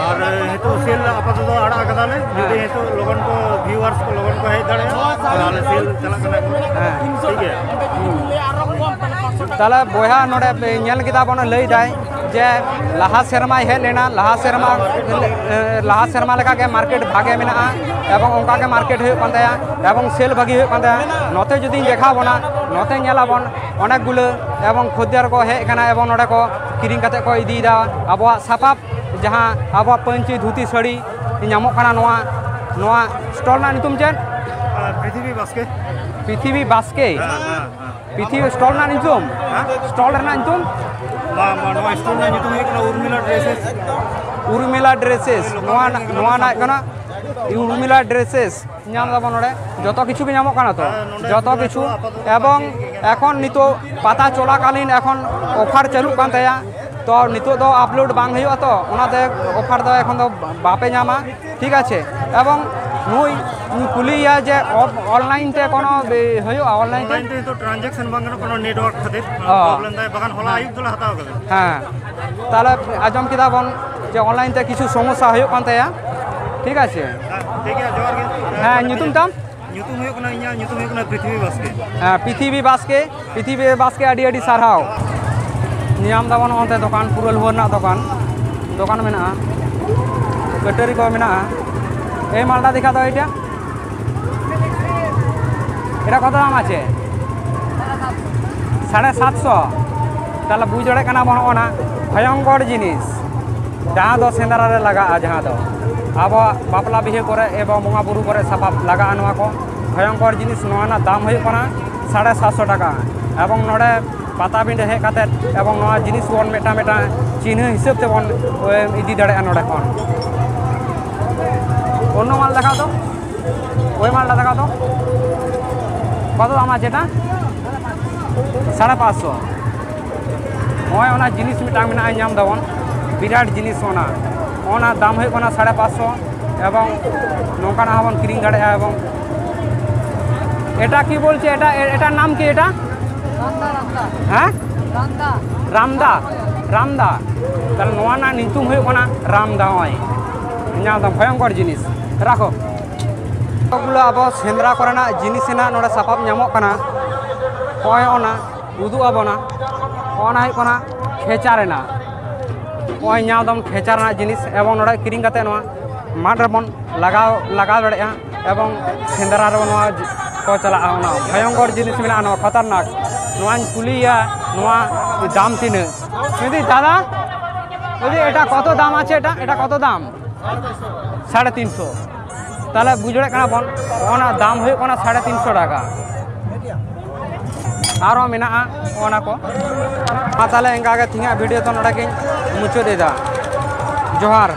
ᱟᱨ ᱱᱤᱛᱚᱜ ᱥᱮᱞ ᱟᱯᱟᱛᱚᱛᱚ ᱟᱲᱟᱜ ᱟᱠᱟᱫᱟᱞᱮ, ᱡᱩᱫᱤ ᱦᱮᱸ᱾ ᱱᱤᱛᱚᱜ ᱞᱚᱜᱚᱱ ᱠᱚ ᱵᱷᱤᱭᱩᱣᱟᱨᱥ ᱠᱚ ᱞᱚᱜᱚᱱ ᱠᱚ ᱦᱮᱡ ᱫᱟᱲᱮᱭᱟᱜᱼᱟ, ᱛᱟᱦᱚᱞᱮ ᱥᱮᱞ ᱪᱟᱞᱟᱜ ᱠᱟᱱᱟ ᱮᱠᱷᱚᱱ᱾ ᱦᱮᱸ᱾ ᱴᱷᱤᱠ ᱜᱮᱭᱟ᱾ ᱛᱟᱦᱚᱞᱮ ᱵᱚᱭᱦᱟ ᱱᱚᱰᱮ ᱯᱮ ᱧᱮᱞ ᱠᱮᱫᱟ ᱵᱚᱱ, ᱞᱟᱹᱭ ᱫᱟᱭ ᱡᱮ ᱞᱟᱦᱟ ᱥᱮᱨᱢᱟᱭ ᱦᱮᱡ ᱞᱮᱱᱟ, ᱞᱟᱦᱟ ᱥᱮᱨᱢᱟ, ᱮ, ᱞᱟᱦᱟ ᱥᱮᱨᱢᱟ ᱞᱮᱠᱟᱜᱮ ᱢᱟᱨᱠᱮᱴ ᱵᱷᱟᱜᱮ ᱢᱮᱱᱟᱜᱼᱟ ᱮᱵᱚᱝ ᱚᱱᱠᱟᱜᱮ ᱢᱟᱨᱠᱮᱴ ᱦᱩᱭᱩᱜ ᱠᱟᱱ ᱛᱟᱭᱟ ᱮᱵᱚᱝ ᱥᱮᱞ ᱵᱷᱟᱜᱮ ᱦᱩᱭᱩᱜ ᱠᱟᱱ ᱛᱟᱭᱟ᱾ ᱱᱚᱛᱮ ᱡᱩᱫᱤᱧ ᱫᱮᱠᱷᱟᱣ ᱵᱚᱱᱟ, ᱱᱚᱛᱮ ᱧᱮᱞᱟᱵᱚᱱ ᱚᱱᱮᱠ ᱜᱩᱞᱟᱹ ᱮᱵᱚᱝ ᱠᱷᱚᱫᱽᱫᱮᱨ ᱠᱚ ᱦᱮᱡ ᱟᱠᱟᱱᱟ ᱮᱵᱚᱝ ᱱᱚᱰᱮ ᱠᱚ ᱠᱤᱨᱤᱧ ᱠᱟᱛᱮ ᱠᱚ ᱤᱫᱤᱭᱮᱫᱟ ᱟᱵᱚᱣᱟᱜ ᱥᱟᱯᱟᱵ, ᱡᱟᱦᱟᱸ ᱟᱵᱚᱣᱟᱜ ᱯᱟᱹᱧᱪᱤ ᱫᱷᱩᱛᱤ ᱥᱟᱹᱲᱤ ᱧᱟᱢᱚᱜ ᱠᱟᱱᱟ᱾ ᱱᱚᱣᱟ, ᱱᱚᱣᱟ ᱥᱴᱚᱞ ᱨᱮᱱᱟᱜ ᱧᱩᱛᱩᱢ ᱪᱮᱫ? ᱯᱨᱤᱛᱷᱤᱵᱤ ᱵᱟᱥᱠᱮ᱾ ᱯᱨᱤᱛᱷᱤᱵᱤ ᱵᱟᱥᱠᱮ? ᱦᱮᱸ, ᱦᱮᱸ, ᱦᱮᱸ᱾ ᱯᱨᱤᱛᱷᱤᱵᱤ ᱥᱴᱚᱞ ᱨᱮᱱᱟᱜ ᱧᱩᱛᱩᱢ? ᱦᱮᱸ? ᱥᱴᱚᱞ ᱨᱮᱱᱟᱜ ᱧᱩᱛᱩᱢ? ᱵᱟᱝ, ᱵᱟᱝ, ᱱᱚᱣᱟ ᱥᱴᱚᱞ ᱨᱮᱱᱟᱜ ᱧᱩᱛᱩᱢ ᱦᱩᱭᱩᱜ ᱠᱟᱱᱟ ᱩᱨᱢᱤᱞᱟ ᱰᱨᱮᱥᱮᱥ᱾ ᱩᱨᱢᱤᱞᱟ ᱰᱨᱮᱥᱮᱥ, ᱱᱚᱣᱟ ᱨᱮᱱᱟᱜ, ᱱᱚᱣᱟ ᱨᱮᱱᱟᱜ ᱦᱩᱭᱩᱜ ᱠᱟᱱᱟ ᱩᱨᱢᱤᱞᱟ ᱰᱨᱮᱥᱮᱥ᱾ ᱧᱟᱢ ᱫᱟᱵᱚᱱ ᱱᱚᱰᱮ, ᱡᱚᱛᱚ ᱠᱤᱪᱷᱩ ᱜᱮ ᱧᱟᱢᱚᱜ ᱠᱟᱱᱟ ᱛᱚ? ᱦᱮᱸ, ᱱᱚᱰᱮ ᱡᱚᱛᱚ ᱡᱚᱛᱚ ᱠᱤᱪᱷᱩ᱾ ᱠᱤᱪᱷᱩ ᱟᱯᱟᱛᱚᱛᱚ ᱮᱵᱚᱝ ᱯᱟᱹᱧᱪᱤ ᱜᱮ ᱧᱟᱢᱚᱜ ᱮᱠᱷᱚᱱ ᱱᱤᱛᱚᱜ ᱯᱟᱛᱟ ᱪᱚᱞᱟᱠᱟᱞᱤᱱ ᱮᱠᱷᱚᱱ ᱚᱯᱷᱟᱨ ᱪᱟᱹᱞᱩᱜ ᱠᱟᱱ ᱛᱟᱭᱟ, ᱛᱚ ᱱᱤᱛᱚᱜ ᱫᱚ ᱟᱯᱞᱳᱰ ᱵᱟᱝ ᱦᱩᱭᱩᱜᱼᱟ, ᱛᱚ ᱚᱱᱟᱛᱮ ᱚᱯᱷᱟᱨ ᱫᱚ ᱮᱠᱷᱚᱱ ᱫᱚ ᱵᱟᱯᱮ ᱧᱟᱢᱟ, ᱴᱷᱤᱠ ᱟᱪᱷᱮ? ᱮᱵᱚᱝ ᱱᱩᱭ ᱤᱧ ᱠᱩᱞᱤᱭᱮᱭᱟ ᱡᱮ ᱚᱯ-, ᱚᱱᱞᱟᱭᱤᱱ ᱛᱮ ᱠᱳᱱᱳ ᱵᱮ-, ᱦᱩᱭᱩᱜᱼᱟ ᱚᱱᱞᱟᱭᱤᱱ ᱛᱮ? ᱚᱱᱞᱟᱭᱤᱱ ᱛᱮ ᱱᱤᱛᱚᱜ ᱴᱨᱟᱱᱡᱟᱠᱥᱚᱱ ᱵᱟᱝ ᱜᱟᱱᱚᱜ ᱠᱟᱱᱟ, ᱱᱮᱴᱣᱟᱨᱠ ᱠᱷᱟᱹᱛᱤᱨ ᱚ᱾ ᱯᱨᱚᱵᱞᱮᱢ ᱫᱟᱭ, ᱵᱟᱠᱷᱟᱱ ᱦᱚᱞᱟ ᱟᱹᱭᱩᱵ ᱫᱚᱞᱮ ᱦᱟᱛᱟᱣ ᱠᱟᱫᱟ᱾ ᱦᱮᱸ, ᱛᱟᱦᱚᱞᱮ ᱟᱸᱡᱚᱢ ᱠᱮᱫᱟ ᱵᱚᱱ ᱡᱮ ᱚᱱᱞᱟᱭᱤᱱ ᱛᱮ ᱠᱤᱪᱷᱩ ᱥᱚᱢᱚᱥᱥᱟ ᱦᱩᱭᱩᱜ ᱠᱟᱱ ᱛᱟᱭᱟ, ᱴᱷᱤᱠ ᱟᱪᱷᱮ? ᱦᱮᱸ, ᱴᱷᱤᱠ ᱜᱮᱭᱟ, ᱡᱚᱦᱟᱨ ᱜᱮ᱾ ᱦᱮᱸ, ᱧᱩᱛᱩᱢ ᱛᱟᱢ? ᱧᱩᱛᱩᱢ ᱦᱩᱭᱩᱜ ᱠᱟᱱᱟ, ᱤᱧᱟᱹᱜ ᱧᱩᱛᱩᱢ ᱦᱩᱭᱩᱜ ᱠᱟᱱᱟ ᱯᱨᱤᱛᱷᱤᱵᱤ ᱵᱟᱥᱠᱮ᱾ ᱦᱮᱸ, ᱯᱨᱤᱛᱷᱤᱵᱤ ᱵᱟᱥᱠᱮ, ᱯᱨᱤᱛᱷᱤᱵᱤ ᱵᱟᱥᱠᱮ, ᱟᱹᱰᱤ ᱟᱹᱰᱤ ᱥᱟᱨᱦᱟᱣ᱾ ᱧᱟᱢ ᱫᱟᱵᱚᱱ ᱚᱱᱛᱮ ᱫᱚᱠᱟᱱ, ᱯᱩᱨᱟᱹ ᱞᱩᱣᱟᱹ ᱨᱮᱱᱟᱜ ᱫᱚᱠᱟᱱ, ᱫᱚᱠᱟᱱ ᱢᱮᱱᱟᱜᱼᱟ, ᱠᱟᱹᱴᱟᱹᱨᱤ ᱠᱚ ᱢᱮᱱᱟᱜᱼᱟ᱾ এই মালটা দেখা দাও এটা। এটা কত দাম আছে? সাড়ে সাতশো। তাহলে বুঝ ᱫᱟᱲᱮᱭᱟᱜ ᱠᱟᱱᱟ ᱵᱚᱱ, ᱱᱚᱜᱼᱚ ᱱᱟ ᱵᱷᱚᱭᱚᱝᱠᱚᱨ ᱡᱤᱱᱤᱥ, ᱡᱟᱦᱟᱸ ᱫᱚ ᱥᱮᱸᱫᱽᱨᱟ ᱨᱮ ᱞᱟᱜᱟᱜᱼᱟ, ᱡᱟᱦᱟᱸ ᱫᱚ ᱟᱵᱚᱣᱟᱜ ᱵᱟᱯᱞᱟ ᱵᱤᱦᱟᱹ ᱠᱚᱨᱮ ᱮᱵᱚᱝ ᱵᱚᱸᱜᱟ ᱵᱩᱨᱩ ᱠᱚᱨᱮ ᱥᱟᱯᱟᱵ ᱞᱟᱜᱟᱜᱼᱟ᱾ ᱱᱚᱣᱟ ᱠᱚ ᱵᱷᱚᱭᱚᱝᱠᱚᱨ ᱡᱤᱱᱤᱥ, ᱱᱚᱣᱟ ᱨᱮᱱᱟᱜ ᱫᱟᱢ ᱦᱩᱭᱩᱜ ᱠᱟᱱᱟ ᱥᱟᱲᱮ ᱥᱟᱛᱥᱚ ᱴᱟᱠᱟ᱾ ᱮᱵᱚᱝ ᱱᱚᱰᱮ ᱯᱟᱛᱟᱵᱤᱸᱰᱟᱹ ᱦᱮᱡ ᱠᱟᱛᱮᱫ ᱮᱵᱚᱝ ᱱᱚᱣᱟ ᱡᱤᱱᱤᱥ ᱵᱚᱱ ᱢᱤᱫᱴᱟᱝ ᱢᱤᱫᱴᱟᱝ ᱪᱤᱱᱦᱟᱹ ᱦᱤᱥᱟᱹᱵ ᱛᱮᱵᱚᱱ, ᱮ, ᱤᱫᱤ ᱫᱟᱲᱮᱭᱟᱜᱼᱟ ᱱᱚᱰᱮ ᱠᱷᱚᱱ᱾ ᱚᱱᱱᱚ ᱢᱟᱞ ᱫᱮᱠᱷᱟᱣ ᱫᱚ, ᱳᱭ ᱢᱟᱞটা ᱫᱮᱠᱷᱟᱣ ᱫᱚ, কত দাম আছে এটা? সাড়ে পাঁচশো। ᱱᱚᱜᱼᱚᱭ ᱚᱱᱟ ᱡᱤᱱᱤᱥ ᱢᱤᱫᱴᱟᱝ ᱢᱮᱱᱟᱜᱼᱟ, ᱧᱟᱢ ᱫᱟᱵᱚᱱ, ᱵᱤᱨᱟᱴ ᱡᱤᱱᱤᱥ ᱚᱱᱟ, ᱚᱱᱟ ᱫᱟᱢ ᱦᱩᱭᱩᱜ ᱠᱟᱱᱟ ᱥᱟᱲᱮ ᱯᱟᱸᱪᱥᱚ᱾ ᱮᱵᱚᱝ ᱱᱚᱝᱠᱟᱱᱟᱜ ᱦᱚᱸᱵᱚᱱ ᱠᱤᱨᱤᱧ ᱫᱟᱲᱮᱭᱟᱜᱼᱟ᱾ ᱮᱵᱚᱝ এটা কি বলছে? এটা, এ-, এটার নাম কি এটা? রামদা, রামদা। হ্যাঁ? রামদা। রামদা, রামদা। তাহলে ᱱᱚᱣᱟ ᱨᱮᱱᱟᱜ ᱧᱩᱛᱩᱢ ᱦᱩᱭᱩᱜ ᱠᱟᱱᱟ ᱨᱟᱢᱫᱟ᱾ ᱱᱚᱜᱼᱚᱭ ᱧᱟᱢ ᱫᱟᱢ, ᱵᱷᱚᱭᱚᱝᱠᱚᱨ ᱡᱤᱱᱤᱥ᱾ ᱨᱟᱠᱷᱚ᱾ ᱥᱚᱵᱜᱩᱞᱳ ᱟᱵᱚ ᱥᱮᱸᱫᱽᱨᱟ ᱠᱚᱨᱮᱱᱟᱜ ᱡᱤᱱᱤᱥ ᱨᱮᱱᱟᱜ ᱱᱚᱰᱮ ᱥᱟᱯᱟᱵ ᱧᱟᱢᱚᱜ ᱠᱟᱱᱟ᱾ ᱱᱚᱜᱼᱚᱭ ᱚᱱᱟ ᱩᱫᱩᱜ ᱟᱵᱚᱱᱟ᱾ ᱚᱱᱟ ᱦᱩᱭᱩᱜ ᱠᱟᱱᱟ ᱠᱷᱮᱪᱟ ᱨᱮᱱᱟᱜ᱾ ᱱᱚᱜᱼᱚᱭ ᱧᱟᱢ ᱫᱟᱢ ᱠᱷᱮᱪᱟ ᱨᱮᱱᱟᱜ ᱡᱤᱱᱤᱥ, ᱮᱵᱚᱝ ᱱᱚᱰᱮ ᱠᱤᱨᱤᱧ ᱠᱟᱛᱮ ᱱᱚᱣᱟ ᱢᱟᱴᱷ ᱨᱮᱵᱚᱱ ᱞᱟᱜᱟᱣ ᱞᱟᱜᱟᱣ ᱫᱟᱲᱮᱭᱟᱜᱼᱟ᱾ ᱮᱵᱚᱝ ᱥᱮᱸᱫᱽᱨᱟ ᱨᱮ ᱱᱚᱣᱟ ᱠᱚ ᱪᱟᱞᱟᱜᱼᱟ, ᱚᱱᱟ ᱵᱷᱚᱭᱚᱝᱠᱚᱨ ᱡᱤᱱᱤᱥ ᱢᱮᱱᱟᱜᱼᱟ, ᱱᱚᱣᱟ ᱠᱷᱟᱛᱟᱨᱱᱟᱠ᱾ ᱱᱚᱣᱟᱧ ᱠᱩᱞᱤᱭᱟ, ᱱᱚᱣᱟ ᱫᱟᱢ ᱛᱤᱱᱟᱹᱜ? ᱢᱮᱱᱫᱟᱹᱧ, ᱫᱟᱫᱟ, ᱵᱚᱞᱪᱷᱤ, এটা কত দাম আছে? এটা এটা কত দাম? সাড়ে তিনশো। ᱛᱟᱦᱚᱞᱮ ᱵᱩᱡᱽ ᱫᱟᱲᱮᱭᱟᱜ ᱠᱟᱱᱟ ᱵᱚᱱ, ᱚᱱᱟ ᱫᱟᱢ ᱦᱩᱭᱩᱜ ᱠᱟᱱᱟ ᱥᱟᱲᱮ ᱛᱤᱱ ᱥᱚ ᱴᱟᱠᱟ᱾ ᱟᱨᱦᱚᱸ ᱢᱮᱱᱟᱜᱼᱟ ᱚᱱᱟ ᱠᱚ᱾ ᱢᱟ ᱛᱟᱦᱚᱞᱮ ᱤᱱᱠᱟ ᱜᱮ ᱛᱮᱦᱮᱧᱟᱜ ᱵᱷᱤᱰᱤᱭᱳ ᱫᱚ ᱱᱚᱰᱮ ᱜᱤᱧ ᱢᱩᱪᱟᱹᱫ ᱮᱫᱟ᱾ ᱡᱚᱦᱟᱨ᱾